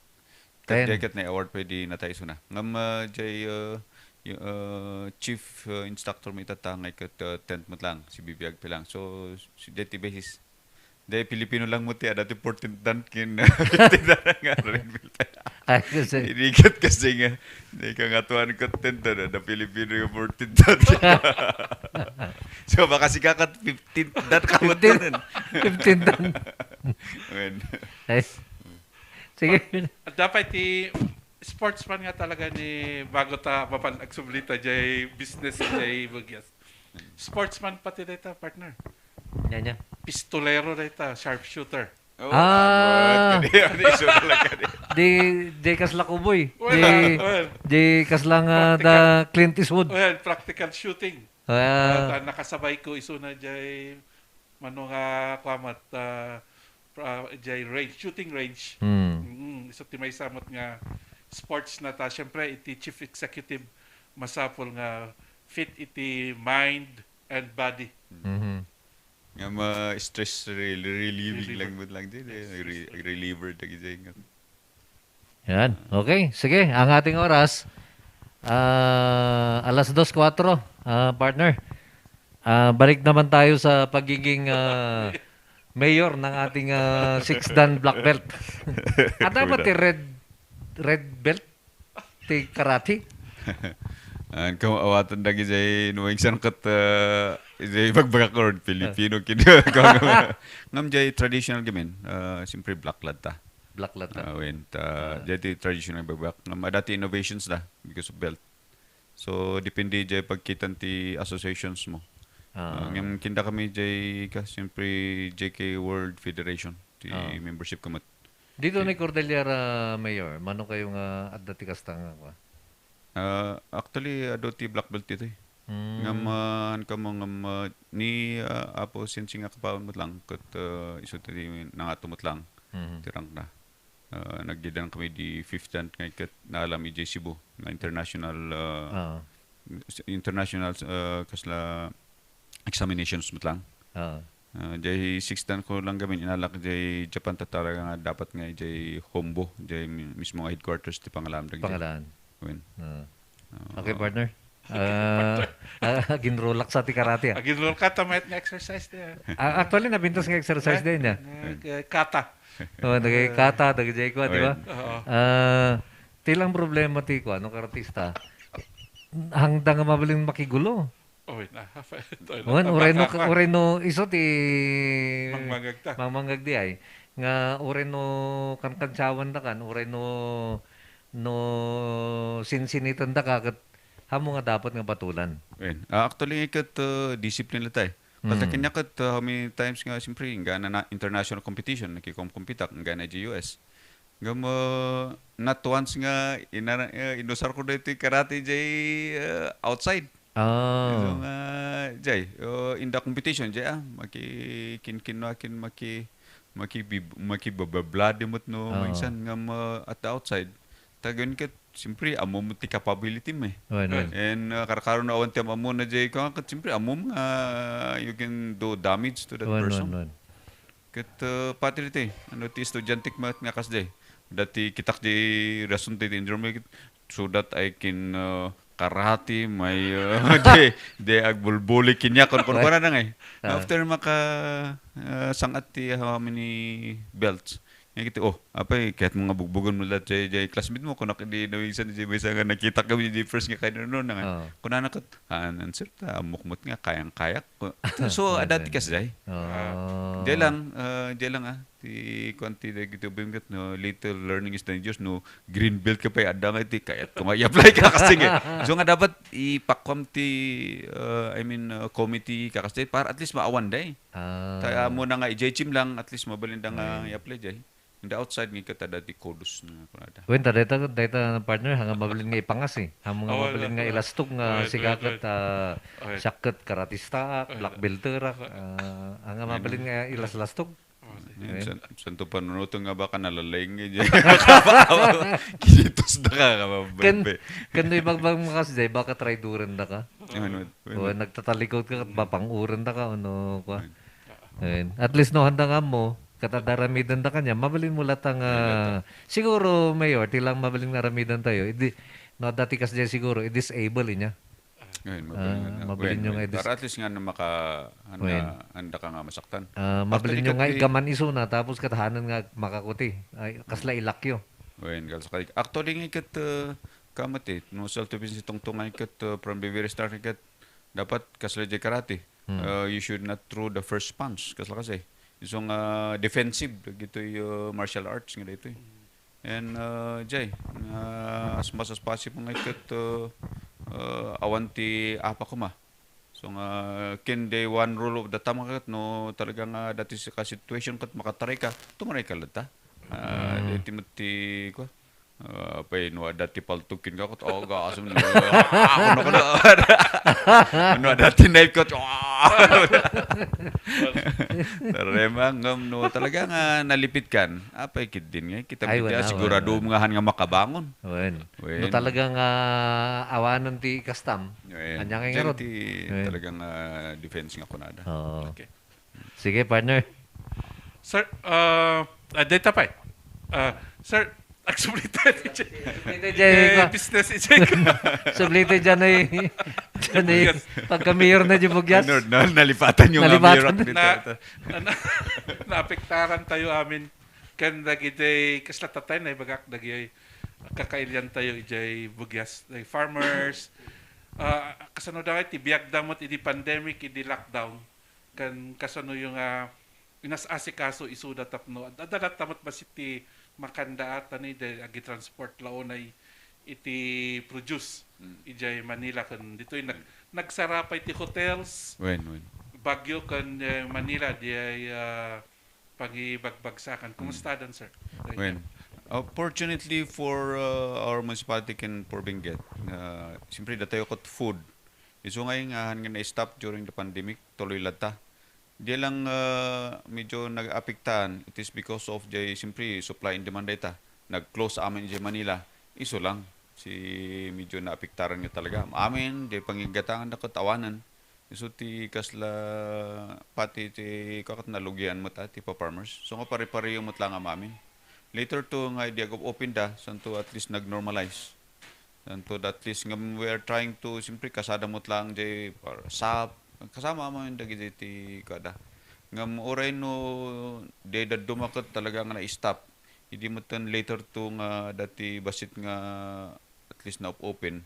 Ket Ten. jay ket na-award pa di natay isuna. Ngem, uh, jay, uh, y-, uh, chief, uh, instructor mi itatta ngay ket, uh, tenth met lang, si Bibi Agpi lang. So, si, jay ti basis. Jay Filipino lang mo ti, ada ti fourteenth dan kin, fifteen dan nga red belt. Ay, kasi Inigat kasi nga, di ka nga tuwan ko ten to, na Filipino yung fourteen to. So, baka si kakat fifteen dan ka mo fifteen. Fifteen dan. Amen. Ay. Sige. At dapat ti, Sportsman nga talaga ni bago ta mapan agsubli ta jay business jay bugyas. Sportsman pati dayta, partner. Nya, nya. Pistolero dayta, sharpshooter. Oh, Ah. Ano, kadi, ano, iso talaga di. Di, di kasla kuboy. Well, Di, well. di kasla nga Practical. da Clint Eastwood. Well, practical shooting. Ah. At, ah, nakasabay ko iso na jay mano nga kuamat, ah, pra-, jay range, shooting range. Hmm. Mm, iso ti maysa met nga sports na ta. Siyempre, iti chief executive, masapul nga fit iti mind and body. Mhm. Nga ma-stress rel-, relieving Reliever. lang met lang din, eh. Yes, yes, Re-, yes. reliever dagiti nga. Yan. Okay. Sige, ang ating oras, ah, alas dos kuwatro, ah, partner. Ah, balik naman tayo sa pagiging, ah, mayor ng ating, ah, six dan black belt. At dapat Wala. eh, red, red belt? Ti karate? An, kung awatan dagiti no, insan ket, ah, iti pagbagak or Filipino, Ah. kini, ngam jay traditional gamin, ah, siyempre, black lad ta. Black lad ta. Ah, wen, ta, Ah. jay ti traditional bagbagak. Ngam, adda ti innovations da because of belt. So, depende jay pagkitan ti associations mo. Ah. Ah, ngem kinda kami jay ka, siyempre, J K World Federation, ti Ah. membership ka met. Dito Ti ni Cordillera, Mayor, mano kayo nga adda ti kasta nga, kwa? Ah, actually, adu ti black belt dito eh. Mm. Ngam, ah, an kamo, ngam, ah, ni, ah, Apo Sensing nga kapawan met lang, ket, ah, isu ti nangato met lang, Mhm. ti rank na. Ah, nagyadan kami di fifth dan nga iket naalam idiay Cebu, nga international, ah, Ah. international, ah, kasla examinations met lang. Ah. Ah, jay sixth dan ko lang gamin, inalak jay Japan ta talaga nga dapat nga jay Hombu, jay mi-, mismo nga headquarters ti pangalam dagiti. Pangalan. Wen. Ah. Ah. Okay, partner. Ah, ah, aginrolak sa ti karate, ah. Aginrolak ta mayat nga exercise di, ah. Ah, actually, nabintas nga exercise Eh, din niya. eh, kata. Oh, nagay kata, dagay ko, di ba? Wen. Oo. Ah, ti lang problema ti ko, ano, karatista. Hangda nga mabalin makigulo. Oh, wait, ah, Wen, uray no, uray no, iso ti Mangmangag ta. Mangmangag di ay. Nga uray no kankansawan da kan, uray no, no sinsinitan da ka, ket amo nga dapat nga batulan. Wen. Ah, actually, ket, uh, discipline la tay. Basta Hmm. kanya ket, uh, how many times nga, siyempre, nga na, na international competition, nakikom-competeak, nga na G U S. Ngam, uh, not once nga inara-, uh, inusar ko daytoy karate jay, uh, outside. Ah. Isu nga, jay, uh, in the competition, jay, ah, maki-, kin-, kin-, maki-, maki-, makibib-, makibababladi met no, Ah. minsan ngam, uh, at the outside. Tagan ket, siyempre, ammom ti capability mo eh. Wen, wen. And, uh, karkaro na awan ti am-ammo na jay, kung ket, siyempre, ammom nga you can do damage to that Wen, person. wen, wen. Ket, uh, pati ditoy, ano, ti estudiantek met nga kas jay. Dati kitak di rason ti, ti injury mo, so that I can, uh, karate, may, uh, di, di agbulbuli kanya, kun, kun, Wen. kun na ngay. Ah. After maka, uh, sangat ti how many belts, nga kiti, "Oh, apay, kayat mo nga bugbugon mo lahat jay, jay classmate mo," kunak di nawisan jay, maysa nga nakita kami jay first nga kayo, no, na nga. Oo. Kunana ket, "Ah, answer ta, ammok met nga, kayang-kayak." Ku-, so, Ayan, adda ti ayan. kasjay. Oo. Jay lang, ah, jay lang, ah, ti kuan ti dagiti ubing ket, no, little learning is dangerous, no, green belt ka pay, adda nga iti, kayat ko nga i-apply ka kasi nga. So nga dapat ipakuam ti, ah, I mean, ah, committee ka kasi para at least maawan day. Ah. Ta, amo na nga, i-J H M lang, at least mabalin da nga Ayan. i-apply jay. In the outside nga ket adda ti kudos nga kunada. Wen, ta dayta, dayta, partner, hanga mabalin nga ipangas eh. Hanga Ah, wala, mabalin nga wala. ilastog nga Wala, sigakat, wala. ah, Wala. siakkat karatistaak, Wala. black belterak, Wala. ah, hanga Wala. mabalin nga ilaslastog. Oh, sige. Yan, Wala. san-, santo panunuto nga baka nalalayng nga dyan. Kinitos da ka, ka, Ken, bebe. ken no ibagbag mo kasi, baka traidoran da ka. Ano, O, ano? nagtatalikod ka, ket bapanguran da ka, ano, kwa. Ayun. At least, no, handa nga mo, ket adda aramidan da kanya, mabalin mo latang, Ay, ah, lata. siguro, Mayor, ti lang mabalin nga aramidan tayo, idi, no, dati kasi siguro, i-disable niya. Ngayon, mabalin Ah, nga, mabalin ngayon, nyo nga ngayon. i-dis- Para at least nga na maka-, handa, Ngayon. handa ka nga masaktan. Ah, Actually, mabalin nyo nga ket di igaman isuna, tapos katahanan nga makakuti. Ay, kasla ilakyo. Ngayon, kalsakay. Actually, nga ikat, ah, kamat eh, no, self-defense itong tunga ikat, ah, from the very start ikat, dapat kasla jay karate. Hmm. Ah, you should not throw the first punch. Kasla kasi. Isong, ah, defensive, dagitoy, ah, martial arts nga dito eh. And, uh, jay, uh, as much as possible nga ket, uh, uh, awan ti apa koma. So nga, ken day one rule of the thumb nga ket no talaga nga dati ka situation ket makataray ka, tumaray ka latta. Ah, Mm. Dati met ti, kua, ah, pay no adda ti paltog ken ka ket, oh, gasem no. Ah, kuno, kuno. No adda ti knife ket, ah. Tarema, ngem no talaga nga nalipit kan, apay kiddin nga, kita Ay, ket wen, ah, sigurado wen, wen. Nga han nga makabangon. Wen. Wen. No talaga nga awanen ti kastam, Wen. Anya nga Diyan ngarud? Ti Wen. Talagang, ah, defense nga kunada. Oo. Okay. Sige, partner. Sir, ah, ah, data pa eh. Ah, sir, agsublita ni Jay. Sublita, Jay, Eh, ko. Business ni Jay. Sublita dyan ay, dyan ay, Bugyas. Pagka-mayor na dyan, Bugyas. Ano, na, nalipatan yung Nalipatan. Mayor Na, dito. na, naapektaran tayo amin. Kan dagiti kasla tatay na ibagak dagiti kakailian tayo ijay Bugyas, like farmers, ah, kasano da ti biag damot idi pandemic, idi lockdown. Kan kasano yung, ah, inas-asikaso isuda tapno ad-, adda latta met bassit ti makanda ata ni day agi-transport la unay iti produce Mm. ijay Manila kan ditoy nag-, nagsara pay ti hotels, Wen, wen. Baguio kan, eh, Manila, di ay, ah, pangibagbagsakan. Mm. Kumusta dan, sir? Wen. Uh, fortunately for, uh, our municipality ken for Benguet, uh, siyempre, datayo ket food. Isu nga nga han nga na-stop during the pandemic, tuloy latta. Di lang, uh, medyo nag-apektahan, it is because of jay, siyempre, supply and demand dayta. Nag-close amin jay Manila, isu lang. Si medyo naapektaran nga talaga. Amin, jay pangiggatangan na ket awanen. Isu ti kasla pati ti kakat nalugian met, ah, ti pa-farmers. So nga pare-pareho met lang nga amin. Later to nga idi ag-open da, santo at least nag-normalize. Santo at least nga we are trying to, siyempre, kasada met lang jay para sap, kasama mo yung dagiti ti kada. Ngam uray no, di daduma ket talaga nga na-stop. Idi met ten later to nga dati bassit nga at least na-open.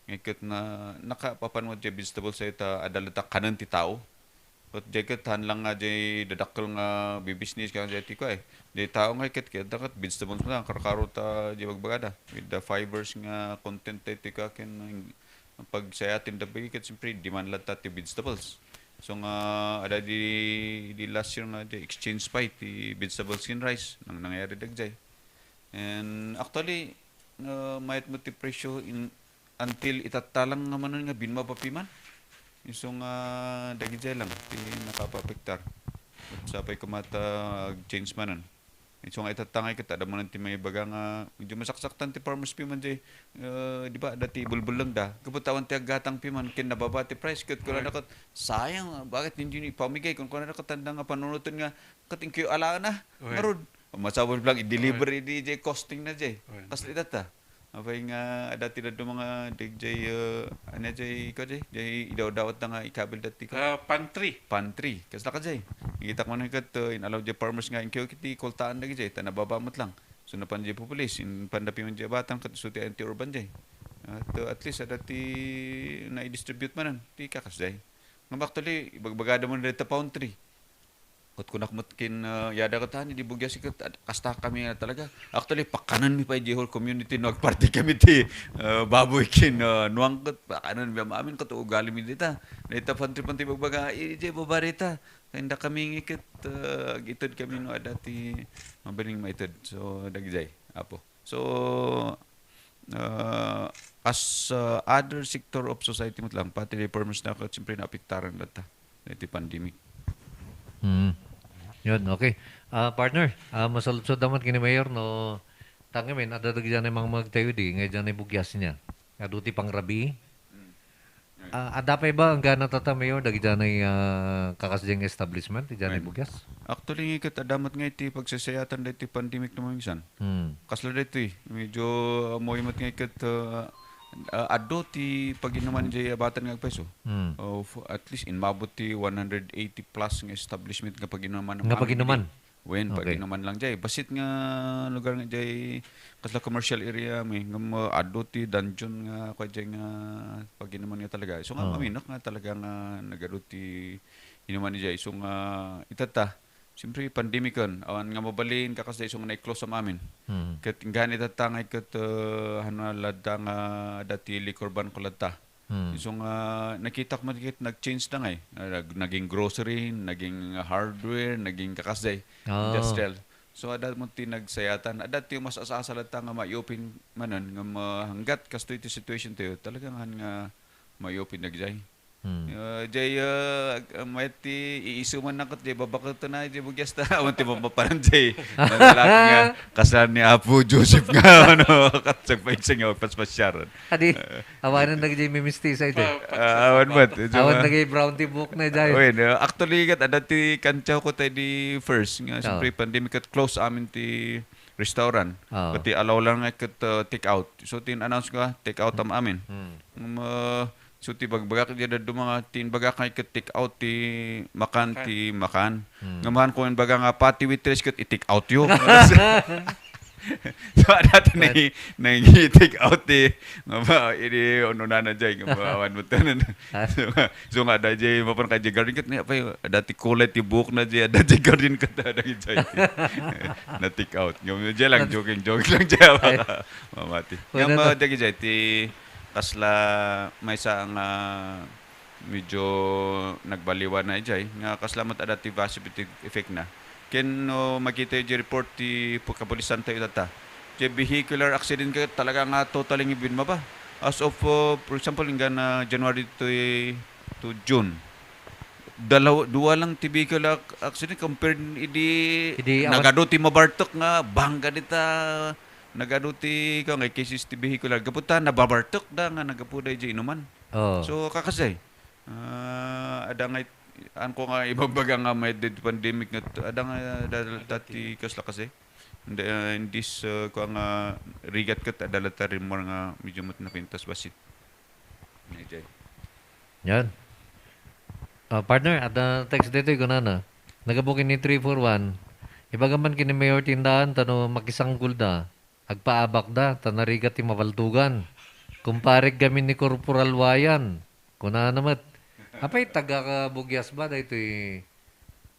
Nga ket na, nakapapan mo jay vegetables ay ta, adda latta kanen ti tao. Ket jay ket han lang nga jay dadakkel nga bibisnis ka jay ti ko ay. Jay tao nga ket, ket, ket vegetables mo lang, karkaro ta jay bagbagada. With the fibers nga content tayo ti ka ken pagsayaten da ket siyempre demand latta ti vegetables. So nga, ada di, di last year nga jay exchange pay ti vegetables ken rice, nang nangyari dagjay. And actually, uh, mayat mo ti presyo in, until itatta lang nga manen nga binmaba piman. Isu nga dagijay lang ti nakapaapektar. Sapay kumata ag-change manen. Isu nga itatta nga iket, adda manen ti maibaga nga medyo masaksaktan ti farmers piman jay, eh, di ba, adda ti bulbuleng da. Gapu ta awan ti aggatang piman, ken nababa ti price, ket kunana ket, "Sayang, bakit hindi niyo ipamigay?" Kun kunana ket, tanda nga panunuton nga, ket inkayo alaana. Ngarud, masapul lang i-deliver idi jay costing na jay. Kasla itatta. Apay nga, adda ti dadduma nga, dagijay, eh, ania jay, ikaw jay, jay idawdawat na nga ikabil dati ka? Ah, pantry. Pantry. Kasla ka jay. Itak man ket, eh, inalaw jay farmers nga, inkayo kiti kultaan dagijay, ta nababa met lang. So, napan jay pupulis, in pandapi man jay batang, ket isu ti, ti urban jay. At, eh, at least, adda ti na-distribute manen, ti kakas jay. Nga actually, ibagbagada mo na dita pantry. Ket kunak met ken, ah, yada ket, "Ani, di bugyas iket, ad-, kasta kami nga talaga." Actually, pakanenmi pay di whole community no agparti kami ti, ah, baboy ken, ah, nuang ket pakanenmi am-, amin ket ugali mi dita. Dita pantry-pantry bagbaga, "Idiay baba dita." Kayanda kami ngiket, ah, agited kami no adda ti mabalin maited. So, dagijay, Apo. So, ah, as, ah, other sector of society met lang, pati reformers na ket siyempre naapektaran latta iti pandemic. Hmm. Yun, okay. Ah, partner, ah, masaludsod naman kini Mayor, no, tangamin, adda dagiti mangmagtayo di, nga diyan ay bugyas niya. Adu ti pangrabii. Ah, adda pay ba, anggana tata, Mayor, dagiti anay, ah, kakas diay nga establishment, iti anay bugyas? Actually, nga ket adda met nga iti pagsasayatan da iti pandemic no maminsan. Hmm. Kasla daytoy, medyo, ah, amoy met nga ket, ah, ah, adu ti paginuman diay abatan nga agpayso. Hmm. Of at least inmabot ti one hundred eighty plus nga establishment nga paginuman. Nga paginuman? Wen, okay. Paginuman lang jay. Bassit nga lugar nga jay, kasla commercial area mi, ngem, uh, adu ti dungeon nga, kua jay nga paginuman nga talaga. So nga, oh, maminok nga talaga nga nagadu ti inuman jay. So nga, itatta. Siyempre, pandemic ken, awan nga mabalin, kakasdiay, isu nga nai-close am amin. Hmm. Ket inggani tatta nga iket, eh, ano, ladta nga dati liquor ban ko ladta. Hmm. Isu nga nakitak met ket nag-change da ngay. Nag-, naging grocery, naging hardware, naging kakasdiay, Ah. industrial. So, adda mo ti nagsayatan. Adda ti mas asa-asa ladta nga mai-open manen, nga ma-, hanggat kastoy ti situation tayo, talagang han nga mai-open dagijay. Hmm. Ah, jay, ah, ag-, ah, mayat ti iisu man na ket jay babaketen na jay bugyas ta. Awan ti mapapanan jay. Nalalaki nga kasla ni Apo Joseph nga, ano, kat-, sagpaigsa nga paspasyaran. Adi, Ah, awanan na jay mimistisa ito. Pa-, Ah, awan met. Ito Awan ba? na jay brown ti buhok na jay. Wen, ah, actually, kat, adda ti kantsaw ko tayo di first. Nga, Oo. siyempre, pandemic kat close amin ti restaurant. Oo. Pati alaw lang nga kat, ah, take out. So, tin-announce ka, take out am amin. Hmm. Um, ah, so, ti bagbagak di daduma nga, tin bagak nga kat take out ti makan, Makan. ti makan. Hmm. Nga makan ko yung baga nga, pati waitress kat i-take out yo. So, adda ti Right. nai-, nai-take out ti, nga ba, idi ununana jay, nga ba, awan mo tanan. Ah. So, nga, so nga, adda jay, mapan ka jay garden kat, ni, apay, adda ti kulay ti buhok na jay, adda jay garden kat, adda jay. Na-take out. Nga, jay lang, Nat- joking, joking lang jay. Ay. Mamati. Wala Nga, ma-, na. dagi jay, ti, kasla, maysa nga, medyo nagbaliwan na ijay, nga kasla met adda ti positive effect na. Ken no makita iti report ti pu-, kapulisan tayo tatta. Iti vehicular accident ka talaga nga totally nga binmaba. As of, uh, for example, inggana January to, to June. Dalaw-, dua lang ti vehicular ac-, accident compared idi Idi awan nagadu ti mabartek nga bangga dita, nagadu ti, ka nga cases ti vehicular. Gapu ta nababartek da nga nagapu da iti inuman. Oo. So, kakasay, Ah, ada nga it-, an ko nga ibabaga nga may dead pandemic nga t-, ada nga dal-, dati kasla kasi. Hindi, ah, in this, ah, ko nga rigat ket adda latta rin more nga medyo mat napintas basit. Ni Jay. Yan. Ah, partner, adda text ditoy kunana. Nagabukin ni three four one. Ibaga man kini Mayor Tindahan, tano makisanggol da. Agpaabak da, ta narigat ti mapaltugan. Kumparek gamin ni Corporal Wayan. Kunana met. Apay, taga-Bugyas ba daytoy,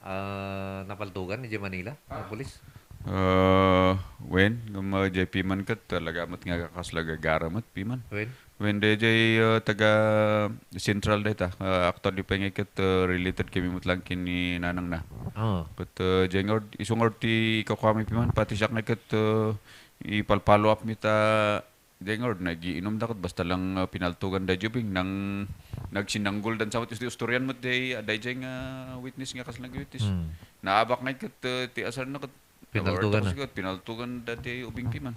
ah, napaltugan idiay Manila, nga pulis? Ah, wen, ngem, ah, jay piman ket talaga met nga kasla gagara met piman. Wen? Wen, dayjay, ah, taga-Central dayta. Ah, actually, pay nga ket, ah, related kami met lang ken ni nanangna. Oo. Ket, ah, jay nga ord-, isu nga ord ti kakuami piman, pati siak nga ket, ah, ipalpalo up mi ta, jay nga ord, nagiinum da ket basta lang, ah, pinaltugan da jubing, nang nagsinanggol dan sa met, isu ti istoryan met, jay, ah, dayjay nga witness nga kasla nagwitness. Hmm. Naabak nga ket, ah, ti asar na ket Pinaltugan na. Tapos ket, pinaltugan dati ubing piman.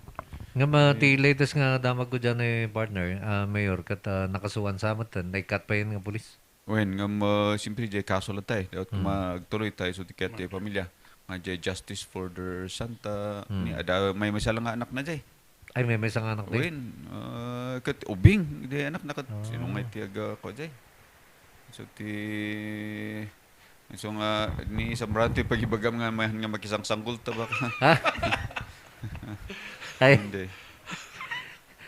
Nga ma-, ti latest nga damag ko dyan, eh, partner, ah, Mayor, ket, ah, nakasuan sa met, eh, naikat pa yan nga pulis. Wen, nga ma-, siyempre, jay kaso lang tayo. Dapat Mm. magtuloy tayo, so, ti ket ti pamilya. Nga jay justice for their son, ta, Mm. ni, ada, may, may isa lang nga anak na jay. Ay, may, may isa nga anak na jay? Wen, ah, ket ubing, di anak na ket, Ah. sino nga iti aga ko jay? So, ti, so nga, ni Sambrante, pagibagam nga, may, nga makisangsanggol ta baka. Ha? Ay. Hindi.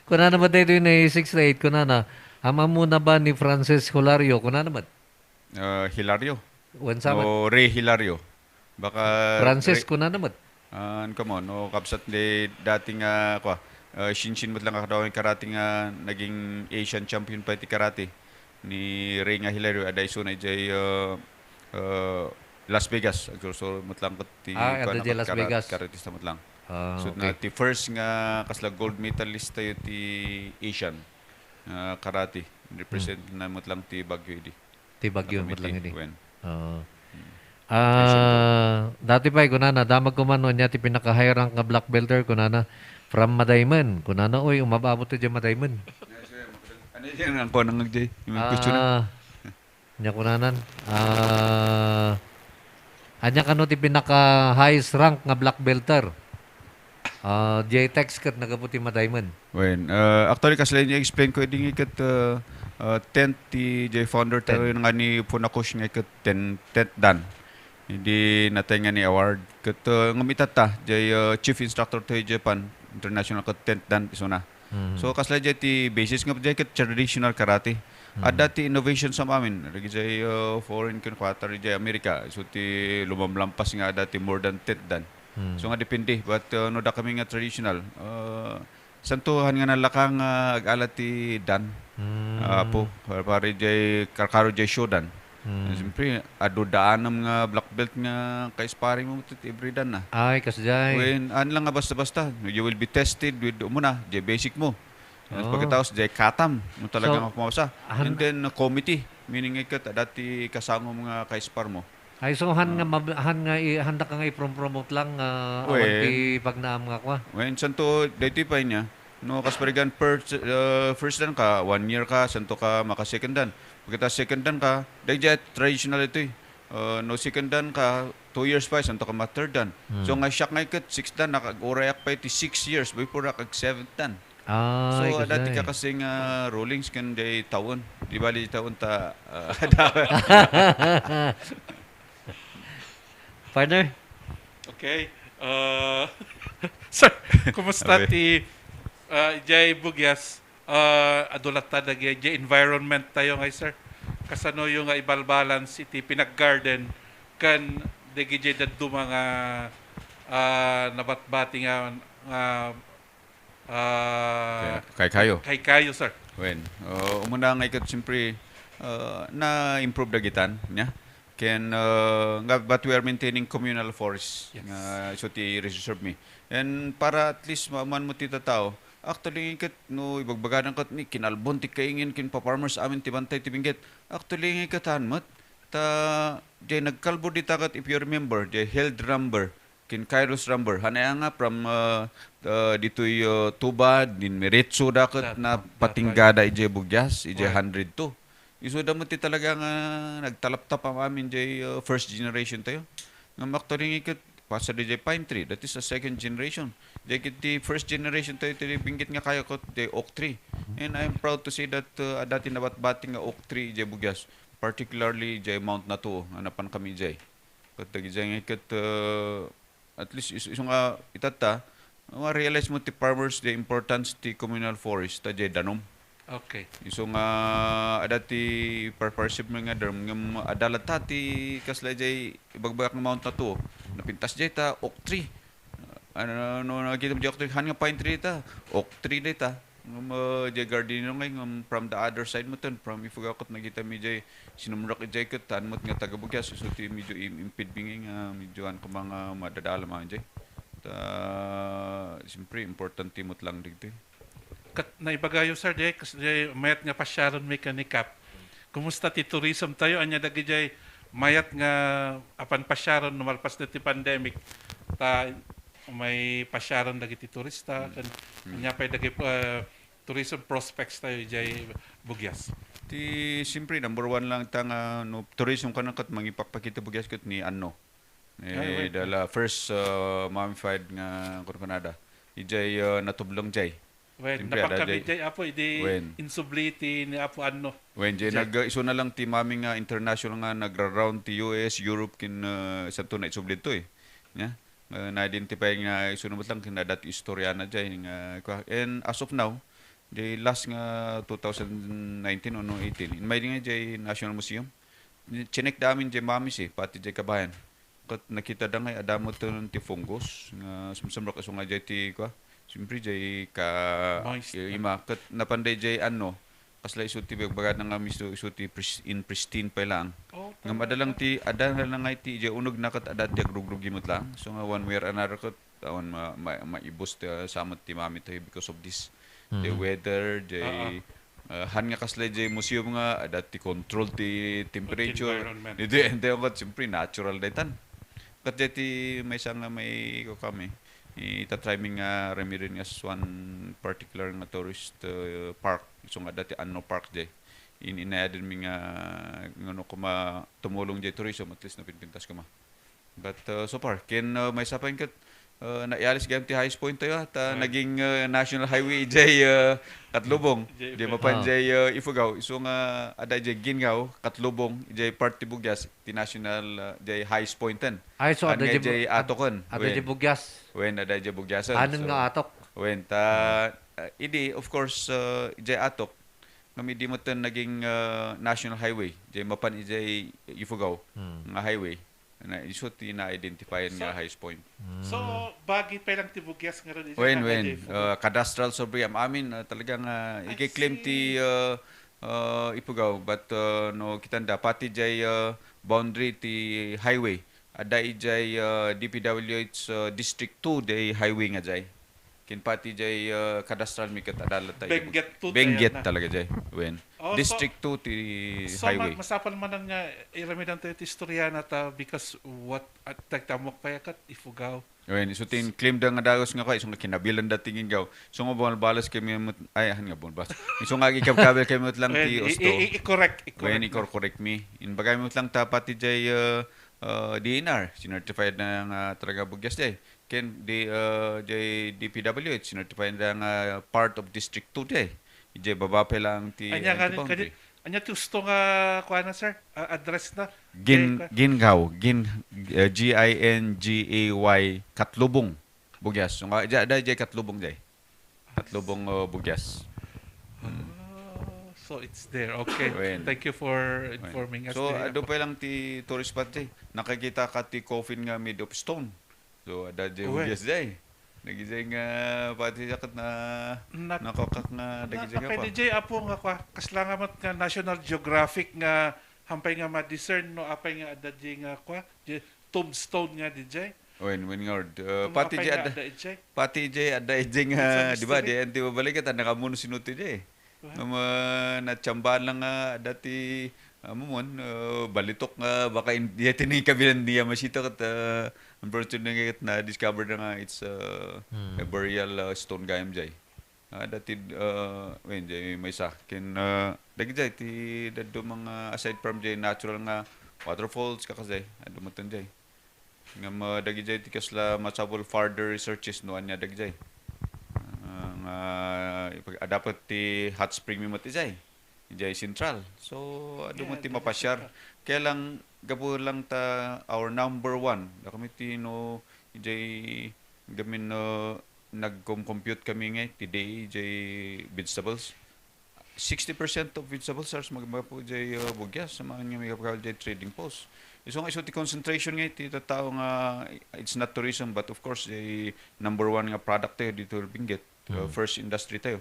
Kunana ba tayo ni six eight? Kunana, amamuna ba ni Francis Hilario? Kunana ba? Ah, Hilario. Wen sa met? O Rey Hilario. Baka Francis, Rey, kunana met? Ah, ano ka mo, no, kabsat ni dati nga, kwa, ah, Shinshin met lang nga kadaw nga karate nga naging Asian champion pa iti karate ni Rey nga Hilario, adda isuna idiay, ah, ah, Las Vegas. Agsursuro met lang ket ti, Ah, kuwan, adda idiay ket Las karat-, Vegas. karatista met lang. Ah, So, na okay. ti first nga kasla gold medalist tayo ti Asian, ah, karate. Represent Hmm. na met lang ti Baguio idi. Ti Baguio met lang idi. Wen. Oo. Hmm. Ah, dati pay, kunana, damag ko man, ania ti pinaka-high rank nga black belter, kunana, from Madaymen. Kunana, oy, umab-abot ti Madaymen. Ano yan? Ang kuha ng jay? Yung question na. Ah, ania kunanan. Ah, ania kano ti pinaka-highest rank nga black belter? Ah, jay text ket nagapu ti Madaymen. Wen, ah, actually, kasla i-explain ko, idi nga ket, ah, ah, tenth ti jay founder tayo Ten. nga ni Funakoshi nga ket ten, tenth dan. Idi natay nga ni award. Ket, ah, ngem itatta, jay, ah, chief instructor tayo Japan International ket tenth dan, isuna. Mhm. So, kasla jay ti basis nga jay ket traditional karate. Adda ti innovation sa amin. Dagijay, uh, foreign ken kuatar ijay America. So ti lumamlampas nga adda ti more than tenth dan. Hmm. So nga depende. But, uh, no dakami nga traditional, uh, santo han nga nalaka nga ag-ala ti dan. Hmm. Ah, apo, para, para ijay karkaro ijay shodan. Hmm. Siyempre, adu daanem nga black belt nga ka-sparring mo ti every dan na. Ay, kasjay. When, an lang nga basta-basta, you will be tested with umuna, ijay basic mo. Oh. Pagkatapos, ijay katam, no talaga So, nga kumawasa. han- And then, uh, committee, meaning ikat, adda ti kasangom nga ka-spar mo. Ay, so, han nga Ah. mab-, han nga i-, handa ka nga i-prom-promote lang, ah, awan Wen. ti pagnaam nga kwa? Wen, santo, daytoy pay niya. No, kas parigan, first, uh, first dan ka, one year ka, santo ka, maka second dan. Pagkatapos second dan ka, dayjay traditional itoy. Uh, no, second dan ka, two years pa, santo ka ma-third dan. Hmm. So, nga siak nga ikat, six dan, nakag-urayak pa iti six years before nakag seventh dan. Ah, So, ikasay. adda ti kakasing, ah, rulings ken jay taon. Di bali taon ta, ah, Partner? Okay. Uh, sir, kumusta Abi. ti, uh, jay Bugyas? Uh, adu latta dagi jay environment tayo ngay, sir. Kasano yung nga ibalbalance iti pinag-garden kan dagi jay dadduma nga, uh, nabatbati nga, nga Ah, Kay, kay kayo? kay kayo, sir. Wen, uh, umuna nga ikat, siyempre, uh, na-improve dagitan, nya? Ken, uh, nga, but we are maintaining communal forest Yes. nga isu ti reserve mi. And para at least maaman mo ti tatao, actually, ikat, no, ibagbagadan kat ni kinalbon ti kaingin kin pa-farmers amin ti bantay ti binggit. Actually, ikat han met, ta, jay nagkalbo dita kat, if you remember, jay held number, Ken Kairos Ramber, hanay nga from, uh, uh, ditoy, uh, Tuba, din miretso da ket Da-, napatinggada ijay Bugyas, ijay Right. hundred two. Isu da met ti talaga nga nagtalaptap amin jay, uh, first generation tayo. Nga makturing iket, pasar di jay pine tree, that is a second generation. Jay ket ti first generation tayo, ti binggit nga kayo ket, jay oak tree. And I'm proud to say that, uh, adda ti nabatbati nga oak tree jay Bugyas, particularly jay Mount Natuo, nga napan kami jay. Ket dagiti nga ket, uh, at least is-, isu nga itatta, ma-realize mo ti farmers the importance ti communal forest ta jay danum. Okay. Isu nga adda ti par-, parsipplement nga danum ngem adda latta ti kasla jay ibagbagak nga Mount Natuo. Napintas jay ta oak tree. Ano, no, nakita mo jay oak tree, han nga pine tree ta, oak tree dayta. Ngem, ah, jay gardenero ngay, ngem from the other side met, from Ifugao ket nakita mi jay sinumrek ijay ket, haan met nga taga-Bugyas, isu ti medyo im-, impedbi ngay nga medyo haan koma nga madadala man jay. Ta, siyempre, importante met lang dagitoy. Ket naibagayo, sir, jay, kas-, jay mayat nga pasiarenmi ken ni Kap. Kumusta ti tourism tayo? Ania dagijay mayat nga apan pasiaren no malpas na ti pandemic? Ta, may pasiaren dagiti turista, Mm. ken Mm. ania pay dagiti, uh, tourism prospects tayo jay Bugyas? Ti, siyempre, number one lang ta nga, no, tourism ka na ket mangipakpakita Bugyas ket ni Anno. Eh, Ay, wait. dala first, uh, mummified nga, kunkunada. Ijay, uh, natublong jay. Wen, Siyempre, napan ada kami jay. jay, Apo, idi Wen. insubli ti ni Apo Anno. Wen, jay Jay. nag-, isu na lang ti mami nga international nga nagra-round ti U S, Europe, kin, uh, santo na isubli to eh. Nya? Uh, na-identify nga isu na met lang kin adda ti istorya na jay nga, kwa-, and as of now, jay last nga two thousand nineteen o no eighteen, inmay di nga jay National Museum, chinek da amin jay mamis eh, pati jay kabayan. Ket nakita da nga adda met ti fungus nga sumsumrek isu nga jay ti kua. Siyempre, jay ka-, Moist. i-, ima. Ket napan dayjay ano, kasla isu ti bagbaga na nga misto isu ti pris-, in pristine pay lang. Oh, Nga talaga? madalang ti, adda na lang nga iti jay uneg na ket adda ti agrugrugi met lang. So nga one way or another ket awan ma-, ma-, maibus ti, ah, samet ti mami tayo because of this. The Mhm. weather, jay, Oo. ah, han nga kasla jay museum nga, adda ti control ti temperature. Environment. Iti, iti, siyempre, natural daytan. Ket jay ti maysa nga may, ko kami, ita-try mi nga remirin nga s-, one particular nga tourist, uh, park. Isu nga adda ti Anno Park jay. In-, inayaden mi nga, nga no koma tumulong jay tourism, at least napinpintas koma. But, uh, so far, ken, uh, maysa pay ket, uh, naialis gayam ti highest point tayo, ah, ta Right. naging, uh, national highway jay, uh, Katlubong. Jay Jay Ifugao. mapan Ah. jay, uh, Ifugao. Isu nga adda jay Gingaw, Katlubong, jay part ti Bugyas, ti national, uh, jay highest point ten. Ay, so, An adda nga jay bu-, jay ad-, Atoken. adda Wen. jay Bugyas. Wen, adda jay Bugyasen. Anen So, nga atok? wen, ta, Hmm. uh, idi, of course, uh, jay atok, Ngem idi met naging, ah, national highway, jay mapan idiay Ifugao Hmm. nga highway, na, isu ti na-identifyan So, nga highest point. Hmm. So, bagi pa lang ti bugyas nga rin, Wen, wen. Ifugao. Ah, cadastral survey, am-amin, ah, talagang, ah, I ikiklaim see. ti, ah, ah, Ifugao, but, ah, no, kitanda, pati jay, ah, boundary ti highway, adda ijay, ah, D P W H, ah, District two, jay highway nga jay. Ken pati jay, ah, cadastral mi ket adda latta ijay Benguet to, Benguet Diana. Talaga jay. Wen. Oh, so, District two ti so, ma-, highway. Masapul man nga iramidan tayo ti istorya na ta because what, at tagtamok pa yakat, Ifugao. Wen, so tin claim da nga dagus nga kwa, isu nga kinabilan da tingin gaw. So nga bumalbalas kami met, ay, han nga bumalbalas. Isu nga ikabkabel kami met lang Wen, ti i-, usto. i-, i-, i-correct, i-correct Wen, na. i-correct mi. Inbagay met lang ta pati jay, ah, ah, D N R, sinertified na nga talaga bugyas jay. Ken di, ah, jay D P W H, sinertified na nga part of District two jay. Ijay baba pa lang ti, Anya ah, nga ti ni-, boundary. kani-, anya ti usto nga, kuana, sir? Ah, address na? Gin-, Jay, Gingaw, Gin-, ah, G I N G A Y, Katlubong, Bugyas. So, nga, jay, jay, jay Katlubong jay. Katlubong, ah, Bugyas. Ah, so it's there. Okay. Wen. Thank you for Wen. informing us So, there. adu pa lang ti tourist spot jay. Nakakita ka ti coffin nga made of stone. So, adda jay Uwe. Bugyas jay. Dagijay nga pati jaket na Nak-, nakokak nga na-, dagijay nga nakay pa. D J Apo nga kwa, kasla nga met nga National Geographic nga hampay nga ma-discern no apay nga adda jay nga kwa, jay tombstone nga D J. Wen, wen nga ord. Uh, Kung pati apay jay nga adda, adda ijay. Pati jay adda ijay nga, It's a di ba, mystery. Di anti babalikat, adda ka muno sinuti jay. What? Nga ma-, natsambahan lang nga dati, amo mon, uh, balitok nga baka in-, diya tini kabilan diya masita ket, uh, unfortunately ket na-discover na nga it's, uh, Hmm. a burial, uh, stone gayam jay. Ah, dati, uh, wen, jay maysa. Ken, uh, dagijay ti daddo mga aside from jay natural nga waterfalls, kakasjay, adu metten jay. Ngem, ah, dagijay ti kasla masapul further researches no ania dagijay. Ah, nga ipag-, adda pay ti hot spring mi met ijay. Ijay Central. So, adu Yeah, met ti dagijay mapasiar. Central. Kaya lang, gapu lang ta our number one. Da kami ti no, ijay gamin, no, nag-compute kami nga ti day, ijay vegetables. Sixty percent of vegetables are mag-, magapu jay, uh, bugyas, sa mga nga may kapakal jay trading post. Isu nga isu ti concentration nga iti tattao nga it's not tourism, but of course, jay number one nga product tayo dito, Benguet, uh, Mm. first industry tayo,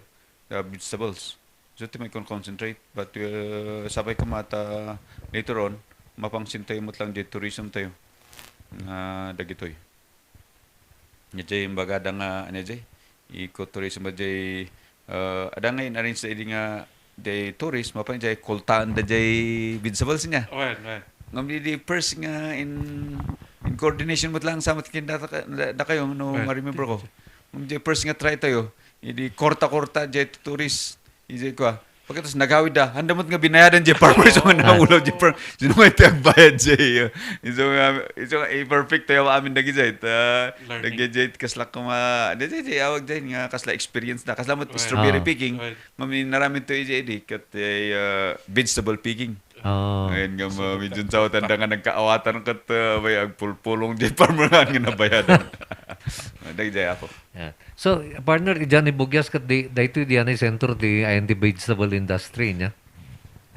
the vegetables. So, ti may con-, concentrate, but, uh, sapay ko mata later on, mapangsin tayo mo lang jay tourism tayo, nga dagitoy. Nya jay imbagada nga, ano jay, ecotourism jay, ah, adda nga in-arrange da idi nga jay tourist, mapan jay kultaan da jay vegetables niya. Wen, wen. Ngem di, di first nga in, in coordination met lang sa met ken data ka, da, da kayo, no, Wen. ma-remember ko. Ngem jay first nga try tayo, idi korta-korta jay tourist, Ijay kua. Pagkatapos nagawid da, handa met nga binayadan jay farmer, so nga Ah. naulaw jay farm. Sino nga iti agbayad jay, uh, isu nga, isu nga, i-perfect tayo amin dagijay. Ta, Learning. dagijay, kasla kuma, di, di, di, awag jay, nga kasla experience na. Kasla met Right. strawberry Ah. picking. Right. Ngem inaramin to ijay, di, kat, eh, uh, vegetable picking. Oh. Ayun nga, So, ma-, medyo sa tanda nga nagkaawatan kat, uh, may agpulpulong jay farmer nga nabayadan. Dagijay ako. Yeah. So, partner, idiay ni bugyas kat di, daytoy diay ni sentro ti ayan ti vegetable industry niya.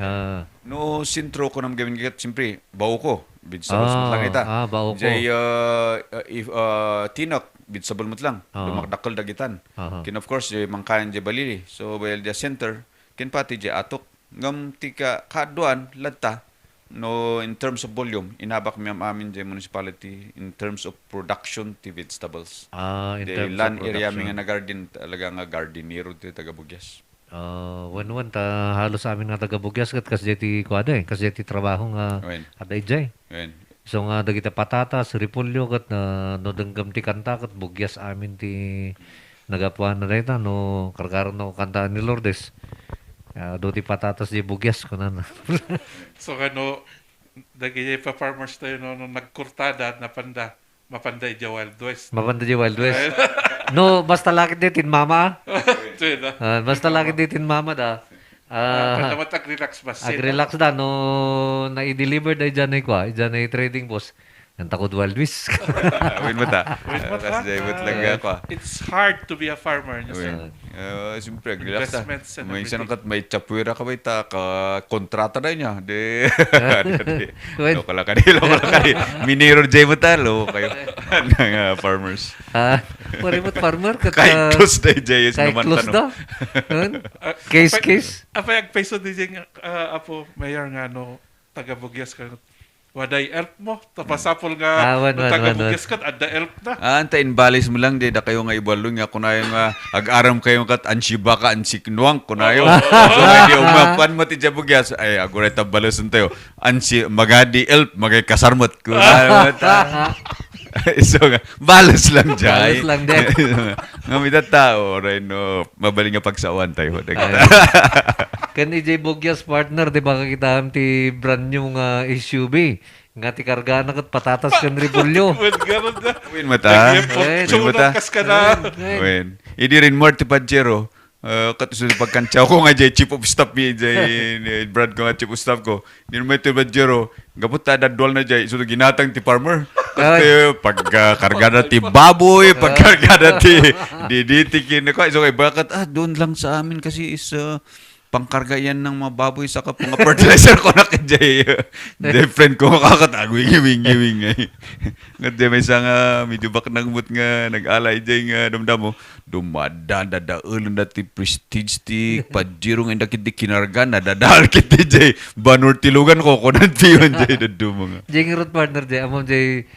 Ah. No sentro ko nam gamin kat, siyempre, bao ko, vegetables met lang ita. Ah, bao ko. Jay, ah, ah, if, ah, tinak, vegetable met lang. Ah. Dumakdakkel dagitan. Aha. Ken, of course, jay mangkayan jay balili. So, well, the center, ken pati jay atok. Ngem ti ka-, kaaduan latta, no, in terms of volume, inabak mi am-amin jay municipality in terms of production ti vegetables. Ah, in Jay terms of land area mi production. nga nagarden, talaga nga gardenero ti taga Bugyas. Ah, wen, wen, ta halos amin nga taga Bugyas ket kasdiay ti kuada, eh, kasdiay ti trabaho nga Wen. adda idiay. Wen. So nga dagiti patatas, repolyo, ket na, no denggem ti kanta, ket Bugyas amin ti nagapuana dayta, no karkaron no kanta ni Lourdes. Ah, adu ti patatas di Bugyas, kunana. So, kano, dagiti pa-farmers tayo, no, no nagkurtada, napanda, mapanda idiay Wild West. Mapanda idiay Wild West. Ay. No, basta lakit di tin mama. Ito yun, ah. Ah, basta lakit di tin mama da. Ah, Ah, kanta mo, ag-relax ba? Ag-relax da, no, na-i-deliver da idiay na ikwa, idiay na trading post. Ang takod Wild West. Win mo ta. Win mo ta. Kasi jay mo talaga ako, ah. It's hard to be a farmer, you see. Win. Ah, siyempre, relax ta. Investments and everything. Minsan kat may tsapuera ka ba ita, ka kontrata na niya. Di, di, di. Win. Loko lang kani, loko lang kani. Minero jay mo ta, loko kayo. Nga farmers. Ah, pare mo farmer, kat, Kay ah, close na jay, is kay naman close tanong. Na. Win? Ah, Case, apay, case. Apay, agpaiso di jay nga, ah, Apo Mayor nga, ano, taga Bugyas ka. Waday elf mo, tapasapol nga, ah, wan, no, wan, taga wan, wan. Bugyas ka, adda elf na. Ah, anta inbalis mo lang, di da kayo nga ibalon nga kunayo nga ag-aram kayo kat ansi baka, ansi kinuang kunayo. Oo. So, nga di umapan mo ti dya Bugyas, ay, aguray ta balusen tayo. Ansi, magadi elf, magay kasarmot. Kunayo ta. So, nga, balos lang, jay. Balos lang, jay. Nga, may tao, oray no, mabaling nga pagsawan tayo. Ay. Ken ijay Bugyas, partner, di ba, kakitaan ti brand new nga S U V? Nga ti kargana ket patatas ken repolyo. Wen, garod na. Wen, mata. Nag-import. Wen. Wen, mata. Kas ka na. Wen, wen. Wen. Idi rin mo ti Pajero, ah, ket isu ti pagkantsaw ko nga jay chief of staff mi, jay, ni Brad ko nga chief of staff ko. Di naman ito Pajero. Gapu ta dadwal na jay, isu ti ginatang ti farmer. Ay. Ket, eh, pag, ah, kargada ti baboy, pagkargada ti D D T, kin-, ko, isu kay bakit, ah, doon lang sa amin kasi is, ah, pangkarga yan ng mga baboy saka pang fertilizer ko na kay jay. Different ko makakatag, wingi, wingi, wingi. Nga di may isa nga medyo baknang mo't nga nag-alay jay nga damdamo. Dumada, dadaelen da ti Prestige ti Pajero nga inda ket di kinarga, nadadael ket di jay banor ti lugan ko, kunan piyon jay dadduma nga. Jay ngarud, partner, jay, ammo jay,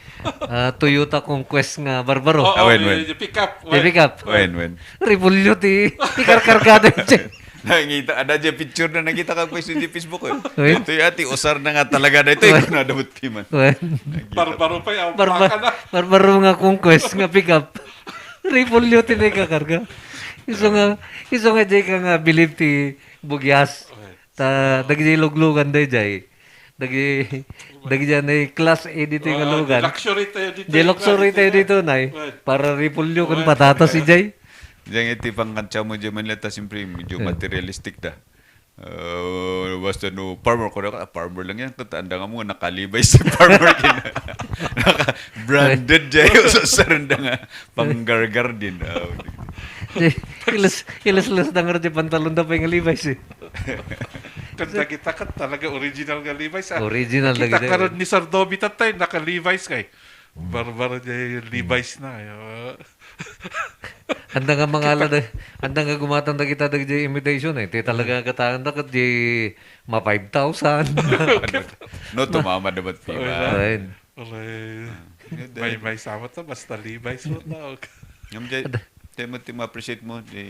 ah, Toyota Conquest nga barbaro. Oo, ah, wen, wen. Jay pickup, wen. Jay pickup. Wen, wen. Repolyo ti, ti karkargada jay. Nakita, ada jay picture na nakita ka pa sa Facebook, eh. Wen. Ito yung ati, usar na nga talaga na ito, eh, wen. Kung nadamot piman. Wen. Barbaro pa yung Barba-, baka na. Barbaro nga Conquest nga pickup. Repolyo ti nakakarga. Isu nga, isu nga jay ka nga believe ti Bugyas. Okay. Ta, dagiti luglugan dayjay. Dagi, dagiti class A dito nga lugan. Luxury tayo dito. Di luxury tayo dito, nay. Right. Para repolyo kun patatas ijay. Diyan iti pangkantsa mo diyan Manila, ta siyempre medyo materialistic da. Uh, basta no farmer ko na, ah, farmer lang yan. Kata anda nga mo, naka-Levi's si farmer. Naka-branded dyan. So, saranda nga panggargar din. Ah, di. Di, ilas, ilas-las na nga rin yung pantalon na pa yung Levi's, eh. Kanta kita kat talaga original nga Levi's, ah. Original. Kita lagi karon ni Sir Dobby tatay, naka-Levi's kay. Barbaro dyan yung Levi's na, eh. Anda nga mangala da, anda nga gumatang da kita dagiti imitation, eh. Ti talaga katakan da ket di ma five thousand. No, tumama naman, di ba? Ay. Alay. Ah, yun din. May, may sama to, basta Levi's mo na, okay. Ngem di, di mo, di ma-appreciate mo, di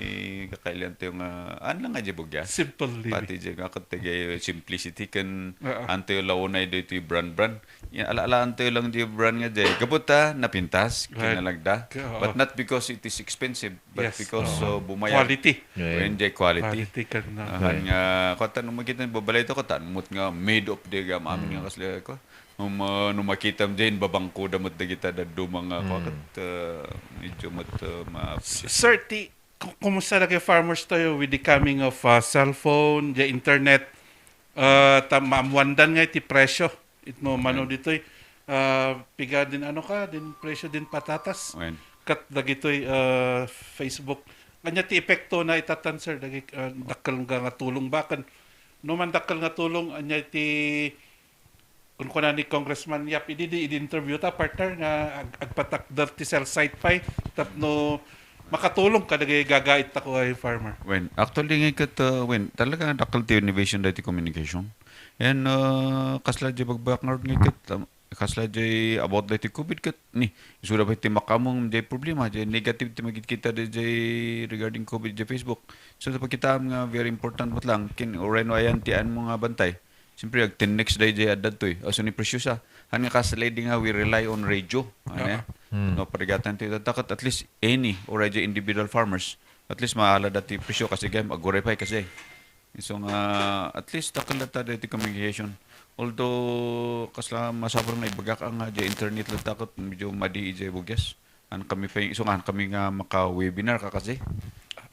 kakailian tayo nga, ano lang nga di bugya? Simple living. Pati di nga, kung taga simplicity kan, antayo launay do iti brand-brand. Yan, ala-alaan tayo lang di brand nga di. Gapu ta, napintas, kinalagda. Right. Oo. But not because it is expensive, but because, uh, bumayag. Quality. Right. When di quality. Quality kan na. Ahan nga, kung tanong mo kita, babalay to, kung tanong mo nga made of di gam amin nga kasli ko. No ma-, no makita mo dyan, babangko da met dagita dadduma nga, ah, medyo met, ah, ma- S-, sir, ti, ku-, kumusta na kay farmers tayo with the coming of, ah, cellphone, the internet? Ah, ta-, maamwandan nga iti presyo. It mo mano ditoy, ah, piga din ano ka, din presyo din patatas. Wen. Kat dagitoy, ah, Facebook. Anya ti epekto na itatan, sir, dagi, ah, dakkel nga, nga tulong baken. No man dakkel nga tulong, anya ti Kun kuna ni Congressman Yap, idi, di, idi interview ta, partner, nga ag-, agpatakder ti cell site pay, tapno makatulong kadagiti gagait tako ay farmer. Wen, actually, nga ket, uh, wen, talaga dakkel ti innovation daytoy communication. And, uh, kasla di bagbagak nga nga ket, um, kasla di about daytoy COVID ket, ni, isuda pay ti makaammo daytoy problema, di negative ti makikita daytoy regarding COVID di Facebook. So, sa pagkitaam nga very important met lang, kin, ureno ayan ti ayan mo nga bantay. Siyempre, agtennext dayjay adda ditoy. Aso ni presyo sa. Han nga kas lady nga, we rely on radio. Ano yan? Hmm. No, parigatan ti tatakot, at least any, or dayjay individual farmers. At least, maala dati presyo kasi gayam, aguray pay kasi. So nga, at least, takal na ta daytoy communication. Although, kasla masapul nga ibagak ang, ah, dayjay internet lang takot, medyo madi ijay bugyas. An kami pay, isu nga, an kami nga maka-webinar ka kasi.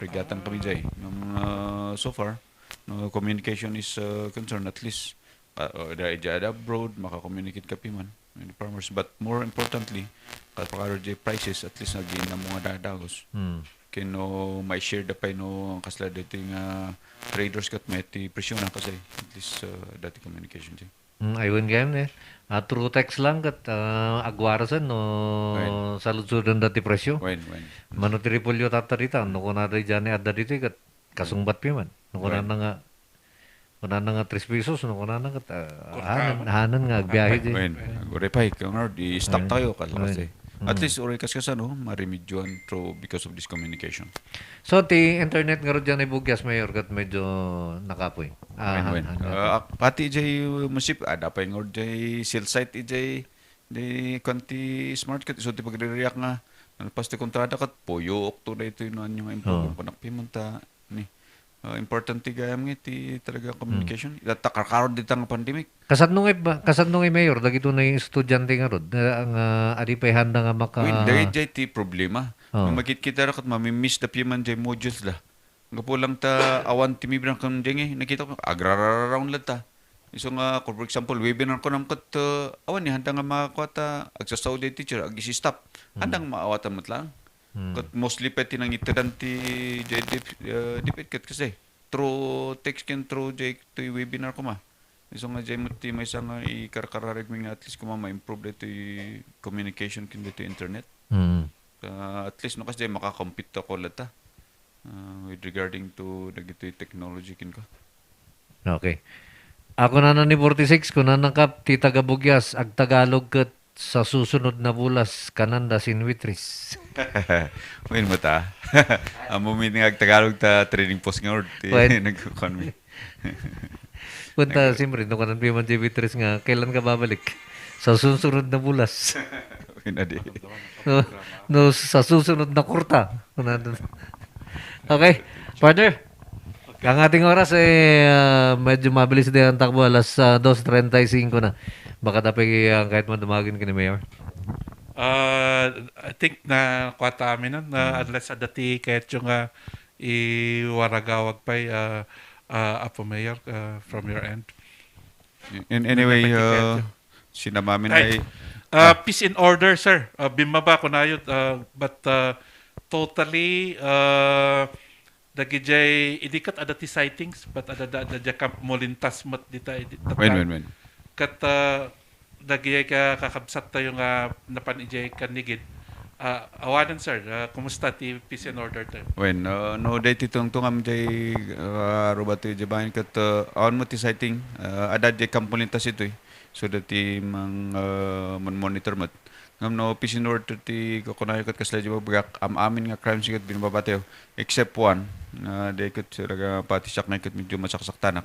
Regatan kami jay. Ngem, ah, so far, no communication is, ah, concerned, at least, ah, oh, da, da, da abroad, maka-communicate ka piman. and farmers. But more importantly, kalpakan diay prices, at least aginam nga dadagus. Hmm. Ken no, mai-share da pay no, ang kasla daytoy nga traders ket met ti presyo na kasi at least, uh, dati communication diay. Mm, ay, wen gayam ne. Ah, through text lang ket, ah, agwarasen no Wen. Saludsoden da ti presyo. Wen, wen. Mano ti repolyo tatta dita, no kunada diay adda ditoy ket kasungbat pay man. No Wen. Kunana nga, kunana nga tres pesos, no kunana ket, ah, Kurta. Hanan, hanan nga agbiahe Apay, di. Wen. Uray pay, kung ano, di-stop Wen. Tayo, kal-, Wen. Kasi. At Mm. least, uray kas kasano, maremedyoan through because of this communication. So, ti internet ngarud diay ibugyas, Mayor, ket medyo nakapoy. Wen, Ah, wen. ano? Ah, ak-, pati diay, uh, masip, ada pay ngarud diay cell site diay, di kuan ti smart ket isu ti pagriririak nga, nalpas ti kontrada ket puyook to daytoy no ania nga improve Oo. Kunak pay man ta, ni. Ah, importante gayam nga ti talaga Hmm. communication. Ita ta karkarod dita nga pandemic. Kasano nga ba, kasano nga Mayor, dagito nga estudiante ngarud, nga, nga adi pay handa nga maka- Wen, daydiay ti problema. Oo. Nga makitkita da ket mamimiss da pay man diay modules da. Gapu lang ta awan ti mibirang kan diay, nakita ko, agrararaon latta. Isu nga, kung for example, webinar ko nam ket, uh, awan ni handa nga makakua ta, agsasao diay teacher, ag-stop. Hmm. Handa nga maawatan met lang. Hmm. Ket mostly pay ti nangitedan ti diay dep-, uh, DepEd ket kasi through text ken through diay toy webinar koma. Isu nga diay met ti maysa nga ikarkararag mi nga at least koma ma-improve daytoy communication ken daytoy internet. Hmm. Ah, at least no kas diay makakompete ako latta. Ah, with regarding to dagitoy technology kenka. Okay. Ako nana ni forty-six, kunana kap ti taga-Bugyas, agtagalog ket sa susunod na bulas, kananda sin waitress. Wen met, ah. Ammo mi nga agtagalog ta training post nga ord, ti Wen. Nagkukuan mi. Punta, Nag- siyempre, no, kanan pi man ti waitress nga, kailan ka babalik? Sa susunod na bulas. Wen, adi. No, no, sa susunod na kurta. Kunana. Okay, partner. Ang ating oras, eh, ah, medyo mabilis din ang takbo. Alas, ah, dos treinta y cinco na. Baka dapat, ah, kahit man dumagin ka ni Mayor. Ah, I think na kuwata amin nun, na Hmm. unless adda ti kahit yung, ah, iwaragawag pay, ah, ah, Apo Mayor, ah, from your end. In, in anyway, Nagkakit uh, kayo. Sinamamin Ay, ay, uh, ah. Peace and order, sir. Uh, bimmaba ko na yun, uh, but, uh, totally, uh, dagidiay, idi ket adda ti sightings, but adda, adda, adda diay kamp molintas met dita, idi, Wen, wen, wen. Ket, uh, dagidiay ka-, kakabsat tayo nga napan idiay kanigid. Ah, awanen, sir, ah, kumusta ti peace and order tayo? Wen, ah, no, daytoy tungtungam diay, ah, rubat ti diay bayan ket, ah, awan met ti sighting, ah, adda diay kamp molintas itoy. So, daytoy mang, ah, mon-, monitor met. Ngem no, peace and order ti kukunayo ket kasla diay babagak, am-amin nga crimes ket binababa tayo. Except one, nga diay ket talaga pati siak nga ket medyo masaksaktanak.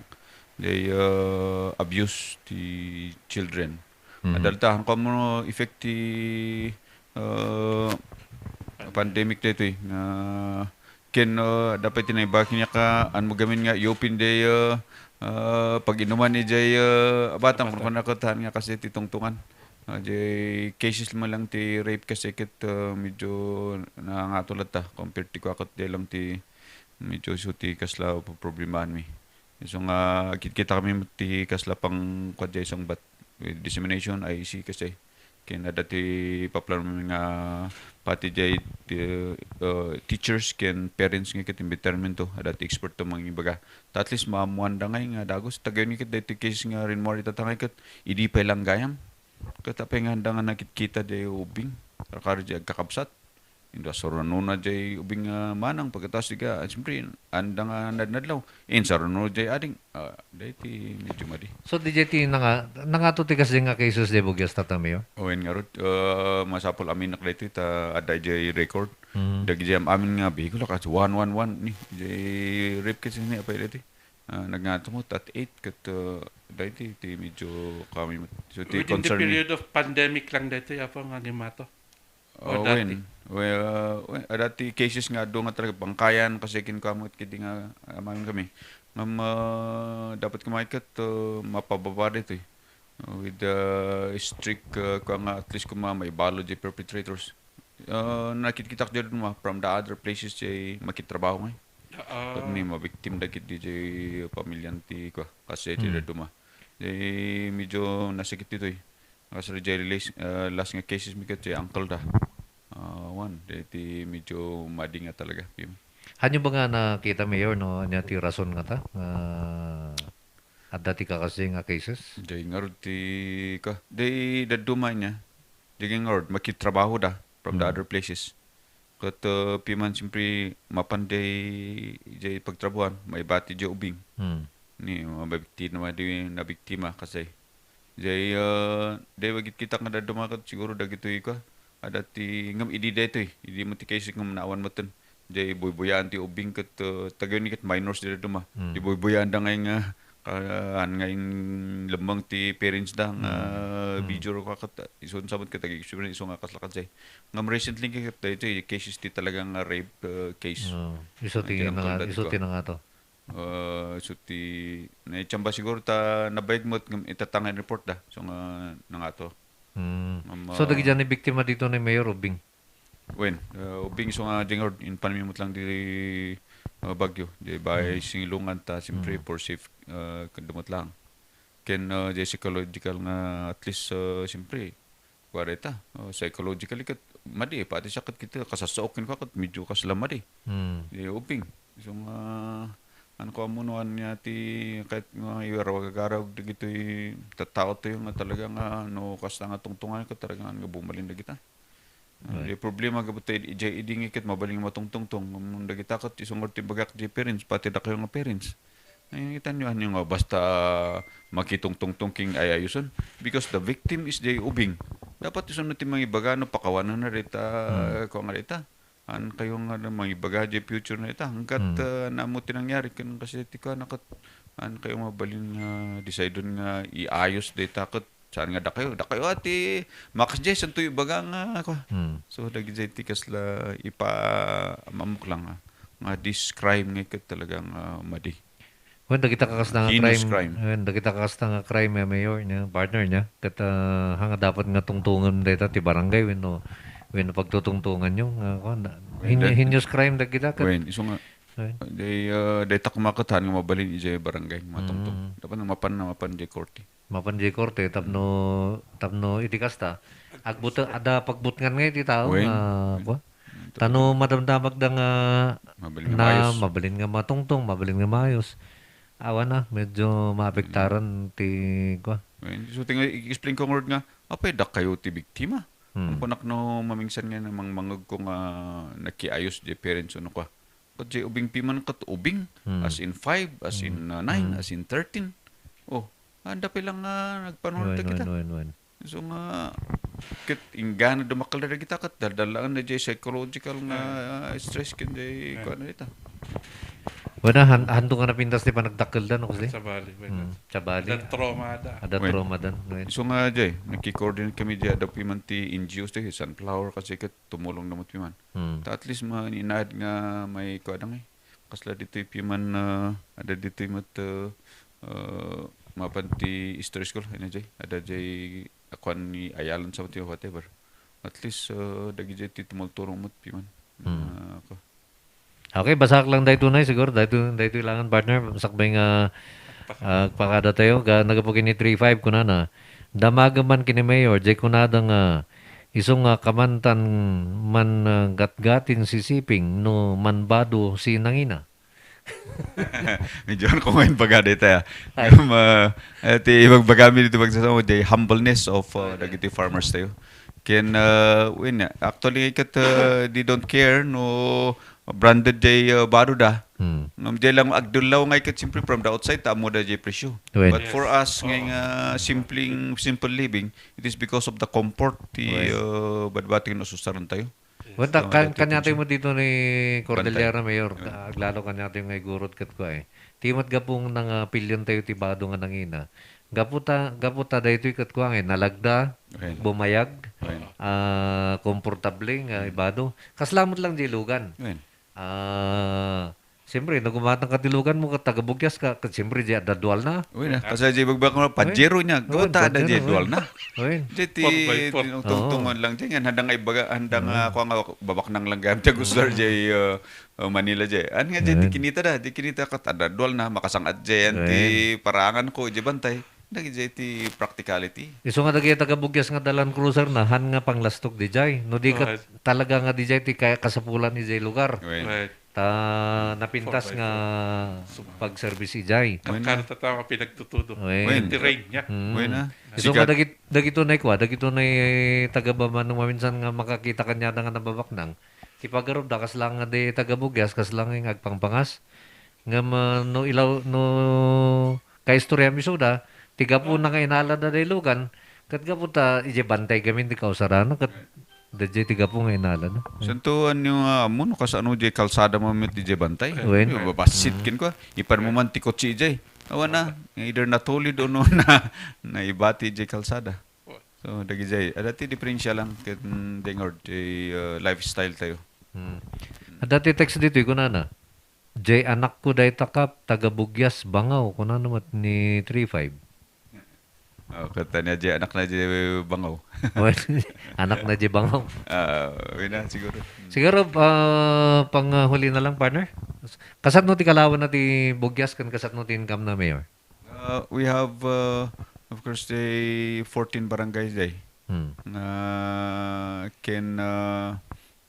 Diay, ah, abuse ti children. Mhm. Adalta, haan ko ammo effect ti, ah, pandemic daytoy nga ken, ah, dapat ti naibaga kaniak a, haan mo gamin nga i-open diay, ah, ah, pag-inuman idiay, ah, batang. Batang. Kunkuana ket haan nga kasi ti tungtungan. Ah, diay cases man lang ti rape kasi ket, ah, medyo nangangato latta compared ti kua ket diay lang ti medyo isu ti kasla problemaanmi. Isu nga agkitkitakami met ti kasla pang-, kua diay sungbat, dissemination, I E C kasi. Ken adda ti paplano nga pati diay, ti, uh, teachers ken parents nga ket imbitaramento, adda ti experto mangibaga. Ta at least maammoanda ngay nga dagus. Tagayon nga ket daytoy case nga rimmuar ita ta ngay ket idi pay lang gayam. Ket apay nga anda nga nakitkita diay ubing, karkaro diay agkakabsat. Inda saranona diay ubing nga manang, pagkatapos diay, ah, siyempre, anda nga nadnadlaw. Insaranona diay ading. Ah, daytoy medyo madi. So, diay ti nanga-, nangato ti kasdiay nga cases diay Bugyas, Tata Mayor? Wen ngarud, ah, masapul aminak daytoy ta adda diay record. Mm. Dagiti am-amin nga bihikulo, kas one one one ni, diay rape case ni apay daytoy. Ah, nagngato met at eight ket, ah, daytoy ti medyo kami met. So, ti Within the concern mi. Period of pandemic lang daytoy, Apo, nga gimato? O Oh, dati? Wen. Well, uh, wen, ah, dati cases nga adu nga talaga pangkayan kasi kinkuam ket kidi nga, ah, amin kami. Ngem, ah, dapat kumain ket, uh, mapababa ditoy. Uh, with the strict, uh, kua nga at least kuma maibalo diay perpetrators. Uh, nakitkitak diay duma from the other places diay makitrabaho ngay. Ah. Ket ni mabiktim dagiti diay pamilyan ti kua, kasi ti Hmm. duma. Diay medyo nasakit ditoy. Kasla jay last, ah, last nga cases mi ket jay uncle da. Ah, wen, jay ti medyo madi nga talaga, Pim. Hanyo ba nga nakita, Mayor, no? Ania ti rason ngata nga adda ti kakasdi nga cases? Jay ngarud ti, ka, jay dadduma nia. Jay ngarud, makitrabaho da from the Hmm. other places. Ket, uh, piman siyempre, mapan jay, jay pagtrabahoan, maibati jay ubing. Hmm. Ni, mabiktima di, nabiktima kasi. Jay, uh, jay wagit kita nga dadduma ket siguro dagitoy ka. Adda ti, ngem idi daytoy, idi mo ti kaisig ngem naawan metten. Jay buybuyaan ti ubing ket, uh, tagay ni ket minors di dadduma. Hmm. Di buybuyaan da ngay nga, ka-, an ngay lemmeng ti parents da nga Hmm. Hmm. video ro ka ket, isun sabot ket agi-experience isu nga kasla ket jay. Ngem recently ket daytoy cases ti talaga nga rape, uh, case. Oh, isu ti Jay nanga-, uncle da ti isu ko. ti nangato. Ah, isu ti naitsamba siguro ta nabayag met ngem itatangay report da. So nga nangato. Hmm. Ngem, So, ah, dagiti biktima dito ni Mayor ubing? Wen, ah, ubing isu nga jay ngarud, impan mi met lang diri, ah, Baguio. Di ba, Hmm. singlongan ta, siyempre, Hmm. for safe, ah, ket dumot lang. Ken, ah, jay psychological nga, at least, ah, siyempre, kuareta, ah, psychologically ket, madi, pati siya ket kita, kasasao kenkuana ket, medyo kasla madi. Hmm. Di ubing. So nga, ano ko, amuno, ania ti, kahit nga iwarwagagarag, dagitoy tattao tayo nga talaga nga, no, kasta nga tungtungan ket talaga nga bumalin dagita. Ah, Right. di problema, gabut ta idi, idi nga ket mabalin nga matungtungtong. Ngem dagita ket isu ngarud ti bagak, di parents, pati dakayo nga parents. Ay, kita nyo, ano nga, basta makitungtungtong king ay-ayosen. Because the victim is the ubing. Dapat isu na ti mangibaga, no, pakawanan na dita, Hmm. kung nga dita. An kayo nga na mangibaga, di future na ita. Hanggat, Hmm. ah, namo ti nangyari, kan kasi ti ka, nakat, an kayo mabalin nga, decidon nga, iayos dita, ket Saan nga dakayo? Dakayo a ti makasdiay, santo ibaga nga, kua. Hmm. So, dagiti ti kasla ipa-, mamok lang, ah, nga this crime nga ket talaga nga madi. Wen, dagita kakasta nga Heinous crime. crime. Wen, dagita kakasta nga crime, eh, Mayor, niya, partner niya. Ket, ah, hanga dapat nga tungtungan dayta ti barangay wenno, wenno pagtutungtungan nyo nga, kua, na, Wen, hin-, that heinous crime dagita ket Wen, isu nga, Wen. day, ah, day takma ket han nga mabalin idiay barangay, matungtong. Mm. Dapat nga mapan na mapan idiay korte. Mapan diay korte tapno, tapno iti kasta, agbut-, adda pagbutngan nga iti tao Wen. nga, kua? Wen. Ta no madamdamagda nga Mabalin nga na maayos. mabalin nga matungtong, mabalin nga maayos. Awan na, medyo maapektaran ti, kua? Wen. So, tinga, i-explain ko ngarud nga, apay, dakayo ti biktima. Hmm. Ang kunak no, mamingsan nga namangmangeg ko nga nakiayos di parents, ano, kua? Ket diay ubing piman ket ubing, Hmm. as in five, as in, Hmm. uh, nine, Hmm. as in thirteen. Oh, anda pay lang nga nagpanuno Wen, dagita. wen, wen, wen. So nga, ket inggana dumakkel dagita ket daldalaan na diay psychological nga, Wen. uh, stress ken diay Wen. kuan dagita. Wen, han-, hanto nga napintas ti panagdakkelda, no, kasi? Sabali, wen. Hmm, sabali. Adda trauma da. Adda Wen. trauma dan, wen. So nga, jay, nagki-coordinate kami diay, adda piman ti N G Os ti Sunflower kasi ket tumulong na met piman. Hmm. Ta at least ma-, inaad nga may kuadang eh. Kasla ditoy piman, ah, adda ditoy met, ah, ah, mapan ti history school, ano jay? Adda jay, akuan ni ayalan sa ti whatever. At least, ah, dagiti ti tumulturong met piman. Hmm. Ah, ako. Okay, basaak lang daytoy na, siguro. Daytoy, daytoy langan, partner. Sakbay nga, ah, pakada tayo. Ga-, nagapu ken ni three five, kunana, damagen man ken ni Mayor, jay kunada nga, isu nga kamantan man, ah, gatgatin si Siping no manbado si nangina. Medyo ano ko ngayon pagada ito, ah. Ay. Ngem, ah, eh, ti ibagbagami dito pagsasama, the humbleness of, ah, dagiti farmers tayo. Ken, ah, wen, actually, ket, ah, they don't care, no, branded jay, uh, baro da. Hmm. Ngem diay lang agdullaw nga iket, siyempre, from the outside, ta ammo da jay presyo. Wen. But for Yes. us, Oo. ngay nga simpleng, simple living, it is because of the comfort ti, Wen. uh, badbati nga ususaran tayo. Yes. Wen, ta-, Tama kan-, da ti kanya tayo presyo. Mo dito ni Cordillera, Bantay. Mayor. Wen. Aglalo kanya tayo nga igurot ket kua, eh. Ti met gapu nga nangapilian tayo ti baro nga nangina. Gapu ta, gapu ta daytoy ket kua nga, eh, nalagda, Wen. bumayag, Wen. ah, komportable nga Hmm. ibaro. Kasla met lang jay lugan. Wen. Ah, siyempre, no gumatang ka ti lugan mo, ket taga-Bugyas ka, ket siyempre, di adda dual na. Uy, na. Kasi di bagbak mo, Pajero niya. Uy, Gawat ta ada Pajero, di uy. dual na. Uy. Di ti, Four by four. tinutungtungan Oo. lang di. Yan, handa nga ibaga, handa nga, Mm. kuwan nga, babaknang lang gayam, ti gusar Mm. di, uh, uh, Manila di. An nga di, di Mm. kinita da, di kinita kat ada dual na, makasang-at di, yan, ti Uy. parangan ko, di bantay. Dagiti iti practicality. Isu nga dagiti taga-Bugias nga adda Land Cruiser na, han nga panglastok dijay. No di ket talaga nga dijay ti kaya kasapulan ijay lugar. Wen. Right. Ta napintas nga pag-service ijay. Wen. Kada tata nga pinagtutudo. Wen. Iti rain niya. Mm. Wen, ah. Isu nga dagit-, dagito nay kua, dagito nay taga-Bambanong maminsan nga makakita kaniada nga nababaknang. Ti pagarup da, kasla nga di taga-Bugias, kasla nga agpangpangas. Ngem, ah, no ilaw, no kaistorya mi suda, ti gapu na nga inala da daylugan, ket gapu ta ijay bantay gamin ti kausarana, ket dayjay ti gapu nga inala da. Santo, ania nga ammo no kasano jay kalsada mamit ijay bantay? Wen. Ay, babasit ken kua. Ipan mo man ti kotse ijay. Awan na, either natulid o no na, naibati ijay kalsada. So, dagijay. Adda ti diferensya lang ket, mm, dengor, ti, ah, lifestyle tayo. Hmm. Adda ti text ditoy, kunana, "Jay anakko dayta, Kap, taga Bugias, Bangaw," kunana met ni three five. Oh, ket ania jay anak na jay Bangaw. Well, anak na jay Bangaw. Ah, wen na, siguro. Hmm. Siguro, ah, panghuli na lang, partner. Kasano ti kalawan na ti Bugias ken kasano ti income na, Mayor? Uh, we have, uh, of course, the fourteen barangays day. Hmm. Nga ken, uh,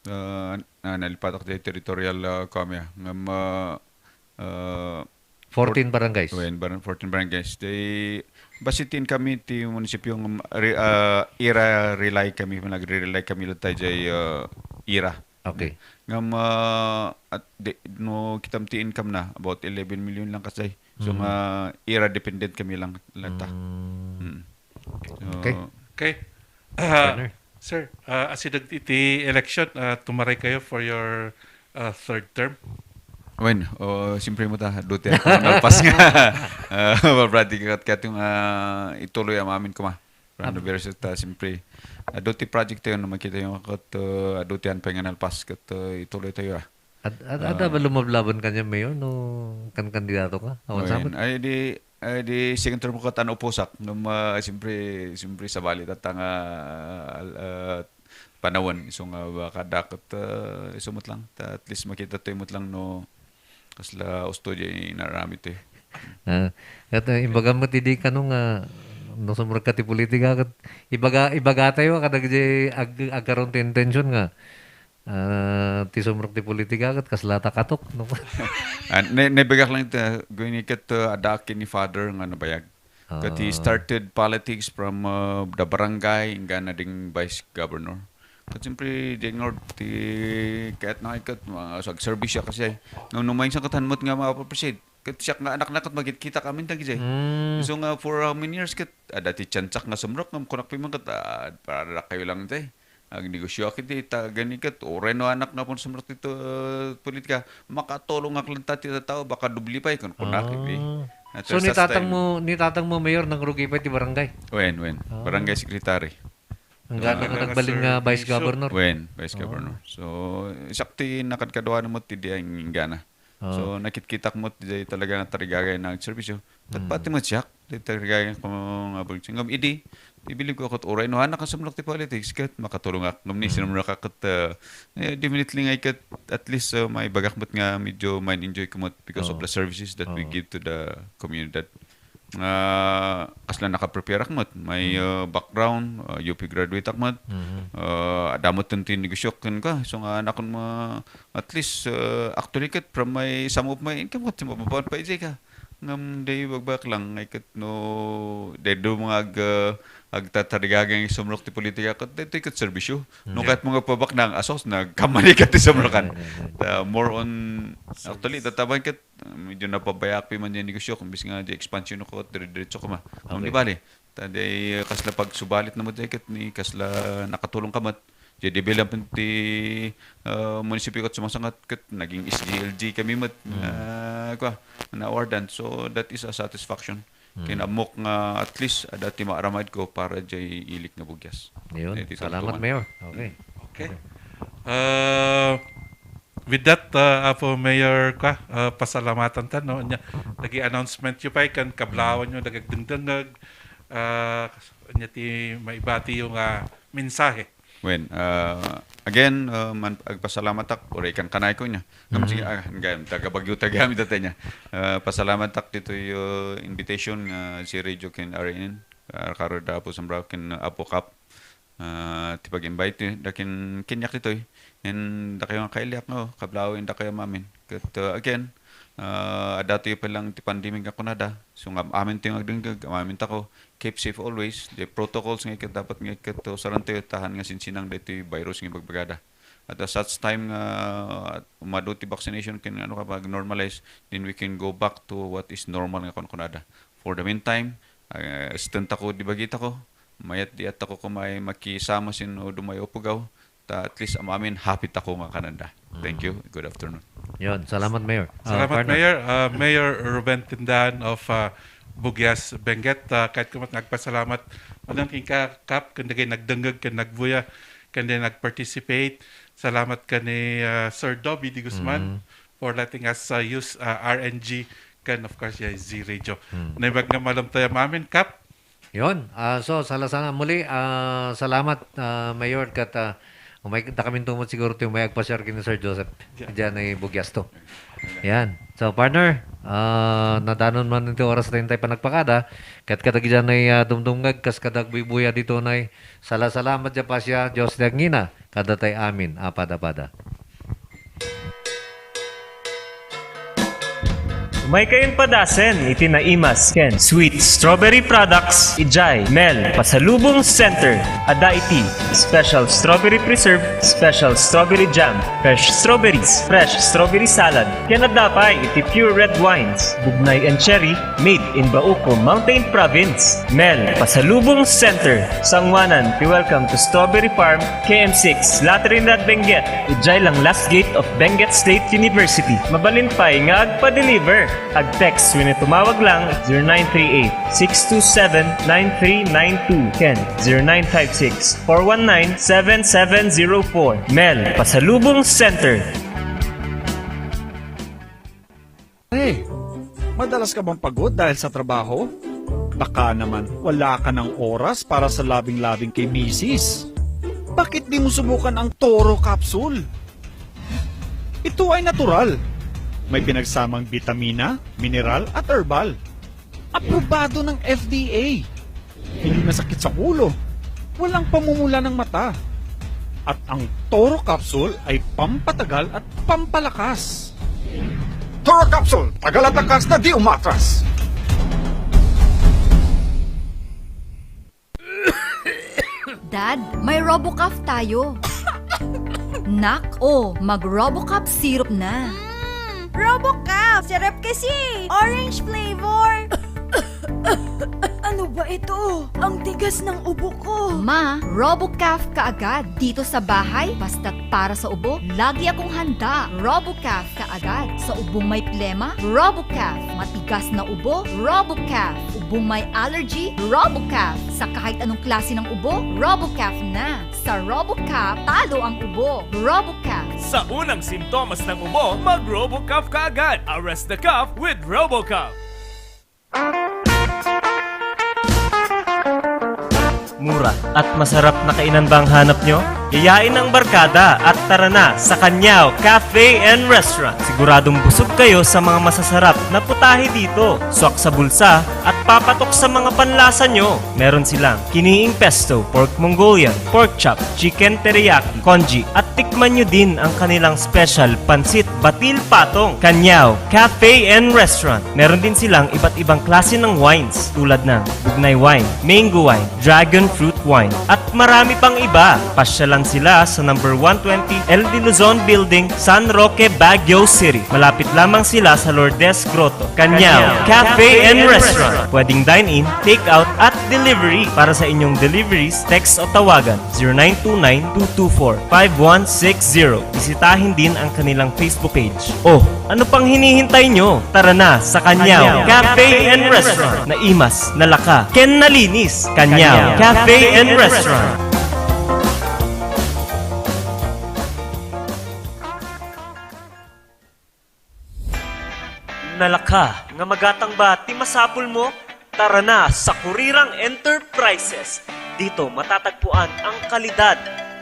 uh, na, nalipatak di territorial, uh, kami, ah. Ngem, uh, uh, fourteen barangays? Wen, baran-, fourteen barangays. They, basitin kami ti munisipyo nga, re-, uh, ira rely kami, nagre-rely kami latta jay, uh, ira. Okay. Ngem, ah, at di, no kitam ti income na, about eleven million lang kasay. So, mm, nga ira dependent kami lang, lang ta. Mm. Mm. So, okay. Okay. Ah, partner. Sir, ah, asideg iti election, ah, tumaray kayo for your, ah, third term? Wen, o, siyempre mo ta, dutian ko nalpas nga. Ah, mabrati kat, kat yung, ah, ituloy ang amin kuma. From the very start, ah, siyempre, adu ti project tayo no makita yung kat, uh, adu ti anpay nga nalpas kat, uh, ituloy tayo, ah. Ad-, ad-, adda ba lumablaban kanian, Mayor, no kankandidato ka? Awan sa amin. Ay di, ay di second term ko kat ano pusak. Ngem, ah, siyempre, siyempre sabali tatta nga, ah, al-, ah, panawen. Isu nga baka daket, ah, isu met lang. Ta at least makita tayo met lang no kasla usto di inaramid tayo. Ah, ket, eh, imbagam met idi kano nga no sumrek ka ti politika ket ibaga, ibaga tayo kadagiti ag-, agkaron ti intention nga, ah, ti sumrek ti politika ket kasla ta katok, no? Ah, ne-, naibagak lang ita, guni ket, ah, adda ken ni father nga nabayag. Ket he started politics from, ah, the barangay, inggana ding vice governor. Ket siyempre, di nga ti, ket na ket, ah, agserbi siya kasi, no, no, maysa ket han met nga ma-appreciate. Ket siak nga anak na ket makitkitak amin dagiti. Mm. So nga, for how many years ket, adda ti tiyansak nga sumrek, ngem kunak pay man ket, ah, para kayo lang ti. Agnegosyoak iti, ta gani ket, uray no anak nga pon sumrek dito, ah, politika, makatulongak lang ta ti tao, baka dubli pay, kun kunak iti. Ah. So, ni tatang mo, ni tatang mo, Mayor, nangrugi pay ti barangay? Wen, wen. Ah. Barangay secretary. Ang gano nga nagbalin nga vice governor? Wen, vice governor. So, sakti nakadkaduan mo ti di ay inggana. Oo. So, nakitkitak mo ti talaga nga tarigagay na agserbisyo. Ket pati met siak, ti tarigagay ko nga abroad. Ngem idi, ibilib ko ket uray no, anak, sumrek ti politics, ket makatulongak. Ngem ni sinumrek ket, uh, eh, definitely nga ket at least, uh, maibagak met nga medyo ma-enjoy ko met because of the services that we give to the community. Nga kasla nakaprepareak met, may, uh, background, uh, U P graduate ak met. Uh, adda met ti negosyo ken ka. So nga nakon ma-, at least, uh, actually ket from my, some of my income ket mababawan pa iti ka. Ngem di bagbayak lang, ay ket no, di do mga ag-, uh, agtatarigagay nga sumrek ti politika ket daytoy ket serbisyo. No, ket mga pabaknang asos, nagkamali ket ti sumrekan. Ta more on, actually, tataban ket Ah, medyo napabayaak pay man diay negosyo, kumbis nga diay expansion ko, dire-diretso ko ma. Ngem di bali. Ta diay, ah, kasla pagsubalit na met diay ket ni kasla nakatulong ka met. Diay development ti, ah, munisipyo ket sumasangat ket naging S G L G kami met, ah, kua, na-awardan. So, that is a satisfaction. Ken ammok nga at least adda ti maaramid ko para diay ilik nga Bugias. Ayun. Diay salamat, Mayor. Okay. Okay. Ah, With that, uh, Apo Mayor, ka, uh, pasalamatan ta, no? Nya, nag-i-announcement yu pay kan kablawan yu, nagagdengdengeg, uh, nya ti maibati yu nga mensahe. Wen, ah, again, ah, man-, agpasalamat ak, uray kan kanay ko niya. Ngam, sige, ah, gayam, taga Baguio, taga amin dati niya. Ah, pasalamat ak ditoy, ah, invitation nga si Radio ken R N N, ah, karo da Apo Sambrao ken Apo Kap. Ah, ti pag-invite, eh, da ken Kenyak ditoy. And dakayo nga kailiak nga, oh, kablaaw, and dakayo amin. Ket, ah, again, ah, adda toy pa lang ti pandemic nga kunada. So, ngam-amin toy nga agdengngeg, ngam-amin tako. Keep safe always. The protocols nga iket dapat nga iket to sarantayo, ta haan nga sinsinang daytoy virus nga ibagbagada. At at such time nga umadu ti vaccination ken ano ka pag-normalize, then we can go back to what is normal nga kunkunada. For the meantime, ah, esten tako di bagitako, mayat di attako kumay makisama sin o dumay upugaw, ta at least am-amin happy tako nga kananda. Thank you. Good afternoon. Yon, salamat, Mayor. Ah, Salamat, partner. Mayor. Ah, Mayor Ruben Tindan of, ah, Bugyas, Benguet. Ah, kayatko met nga agpasalamat. Ano, kenka, Kap, ken dagiti nagdengngeg ken nagbuya, ken di nag-participate. Salamat ken ni, ah, Sir Dobby Di Guzman for letting us, ah, use, ah, R N G, ken of course, yeah, Z Radio. Naimbag nga malem tayo amin, Kap. Yon. Ah, so, sala sana muli, ah, salamat, ah, Mayor, ket, ah, umay, dakaminto met siguro ti umay agpasiar ken ni Sir Joseph. Yeah. Diyan ay Bugyas to. Yan. So, partner, ah, nadanon man ti oras tayo tayo panagpakada. Ket kadagiti diyan ay, ah, dumdumngeg, kas kadag buybuya dito nay. Sala-salamat diay pasia, Dios ti agngina, kada tay amin, a pada-pada. Umay kayon padasen iti naimas ken Sweet Strawberry Products, idiay Mel Pasalubong Center. Adda iti special strawberry preserve, special strawberry jam, fresh strawberries, fresh strawberry salad, ken adda pay iti pure red wines, bugnay and cherry, made in Bauco, Mountain Province. Mel Pasalubong Center, sanguanan ti Welcome to Strawberry Farm, K M six, La Trinidad, Benguet, idiay lang last gate of Benguet State University. Mabalin pay nga agpa-deliver. Ag-text wenno tumawag lang zero nine three eight, six two seven, nine three nine two ken zero nine five six, four one nine, seven seven zero four. Mel Pasalubong Center. Hey, madalas ka bang pagod dahil sa trabaho? Baka naman wala ka ng oras para sa labing-labing kay misis. Bakit di mo subukan ang Toro Capsule? Ito ay natural. May pinagsamang bitamina, mineral at herbal. Aprobado ng F D A. Hindi masakit sa ulo. Walang pamumula ng mata. At ang Toro Capsule ay pampatagal at pampalakas. Toro Capsule, tagal at lakas na di umatras. Dad, may Robocough tayo. Nak, oh, mag-Robocough syrup na. Mm, Robocough! Sarap kasi! Orange flavor! Ano ba ito? Ang tigas ng ubo ko! Ma, Robocough ka agad. Dito sa bahay, basta't para sa ubo, lagi akong handa. Robocough ka agad. Sa ubong may plema, Robocough. Matigas na ubo, Robocough. Ubong may allergy, Robocough. Sa kahit anong klase ng ubo, Robocough na. Sa Robocough, talo ang ubo. Robocough. Sa unang simptomas ng ubo, mag-Robocough ka agad. Arrest the cough with Robocough. Mura at masarap na kainan ba ang hanap nyo? Yayain ang barkada at tara na sa Kanyao Cafe and Restaurant. Siguradong busog kayo sa mga masasarap na putahe dito. Swak sa bulsa at papatok sa mga panlasa nyo. Meron silang kiniing pesto, pork Mongolian, pork chop, chicken teriyaki, congee, at tikman nyo din ang kanilang special pansit batil patong. Kanyao Cafe and Restaurant. Meron din silang iba't ibang klase ng wines tulad ng bugnay wine, mango wine, dragon fruit wine, at marami pang iba. Pasyalan sila sa number one twenty L D Luzon Building, San Roque, Baguio City. Malapit lamang sila sa Lourdes Grotto. Kanyao Cafe and Restaurant. Pwedeng dine-in, take-out, at delivery. Para sa inyong deliveries, text o tawagan zero nine two nine two two four five one six zero. Bisitahin din ang kanilang Facebook page. Oh, ano pang hinihintay nyo? Tara na sa Kanyao Cafe and Restaurant. Naimas, nalaka, ken nalinis. Kanyao Cafe and Restaurant. Nalaka nga magatang ba ti masapul mo? Tara na sa Kurirang Enterprises. Dito matatagpuan ang kalidad,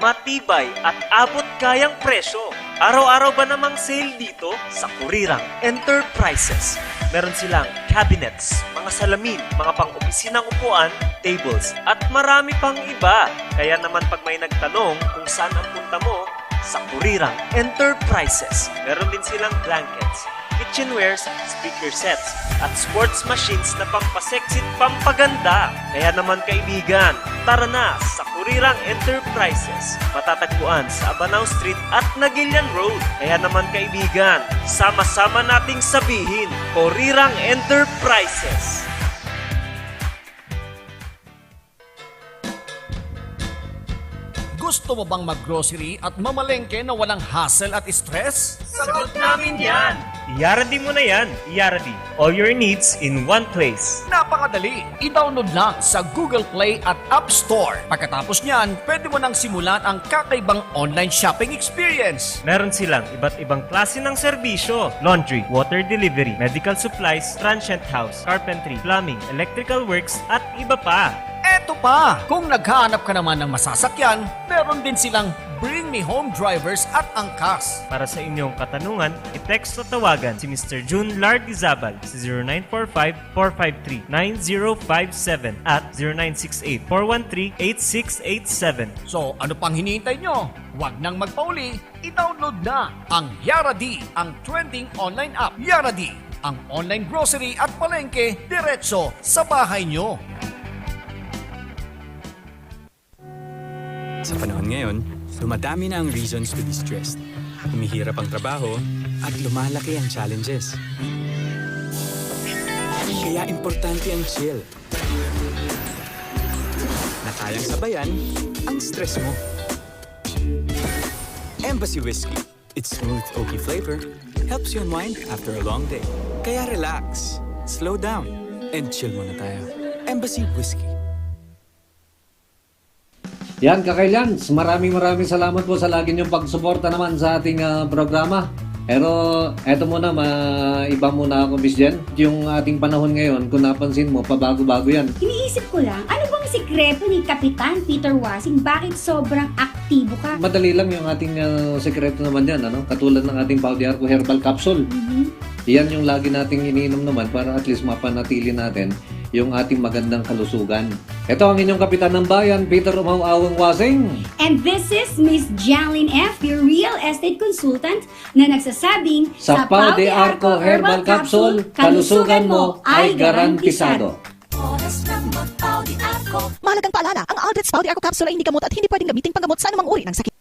Matibay at abot kayang presyo. Araw-araw ba namang sale dito? Sa Kurirang Enterprises. Meron silang cabinets, mga salamin, mga pang-opisinang upuan, tables, at marami pang iba. Kaya naman pag may nagtanong kung saan ang punta mo, sa Kurirang Enterprises. Meron din silang blankets, kitchenwares, speaker sets, at sports machines na pampasexy at pampaganda. Kaya naman kaibigan, tara na sa Kurirang Enterprises. Matatagpuan sa Abanao Street at Naguilian Road. Kaya naman kaibigan, sama-sama nating sabihin, Kurirang Enterprises. Gusto mo bang mag-grocery at mamalengke na walang hassle at stress? Sagot namin yan! Yaradi mo na yan! Yaradi! All your needs in one place. Napakadali! I-download lang sa Google Play at App Store. Pagkatapos niyan, pwede mo nang simulan ang kakaibang online shopping experience. Meron silang iba't ibang klase ng serbisyo: laundry, water delivery, medical supplies, transient house, carpentry, plumbing, electrical works, at iba pa. Eto pa, kung naghahanap ka naman ng masasakyan, meron din silang Bring Me Home Drivers at angkas. Para sa inyong katanungan, i-text o tawagan si Mister June Lardizabal sa zero nine four five, four five three, nine zero five seven at zero nine six eight, four one three, eight six eight seven. So, ano pang hinihintay nyo? Huwag nang magpauli, i-download na ang Yaradi, ang trending online app. Yaradi, ang online grocery at palengke diretso sa bahay nyo. Sa panahon ngayon, dumadami na ang reasons to be stressed. Humihirap ang trabaho at lumalaki ang challenges. Kaya importante ang chill na kayang sabayan ang stress mo. Embassy Whiskey. Its smooth, oaky flavor helps you unwind after a long day. Kaya relax, slow down, and chill muna tayo. Embassy Whiskey. Yan, Kakailians, maraming maraming salamat po sa lagi niyong pagsuporta naman sa ating, ah, programa. Pero eto muna, ma-, iba muna ako, Miss Jen. Yung ating panahon ngayon, kung napansin mo, pabago-bago yan. Iniisip ko lang, ano bang sikreto ni Kapitan Peter Wasing? Bakit sobrang aktibo ka? Madali lang yung ating, ah, sikreto naman yan, ano? Katulad ng ating Pau de Arco Herbal Capsule. Mhm. Yan yung lagi nating iniinom naman para at least mapanatili natin yung ating magandang kalusugan. Ito ang inyong kapitan ng bayan, Peter Umaw Awang Wasing. And this is Miss Janlyn F., your real estate consultant na nagsasabing, sa Pau de Arco Herbal Capsule, kalusugan mo ay garantisado. Oras ng mag-Pau de Arco. Mahalagang paalala, ang Aldrich Pau de Arco Capsule ay hindi gamot at hindi pwedeng gamiting panggamot sa anumang uri ng sakit.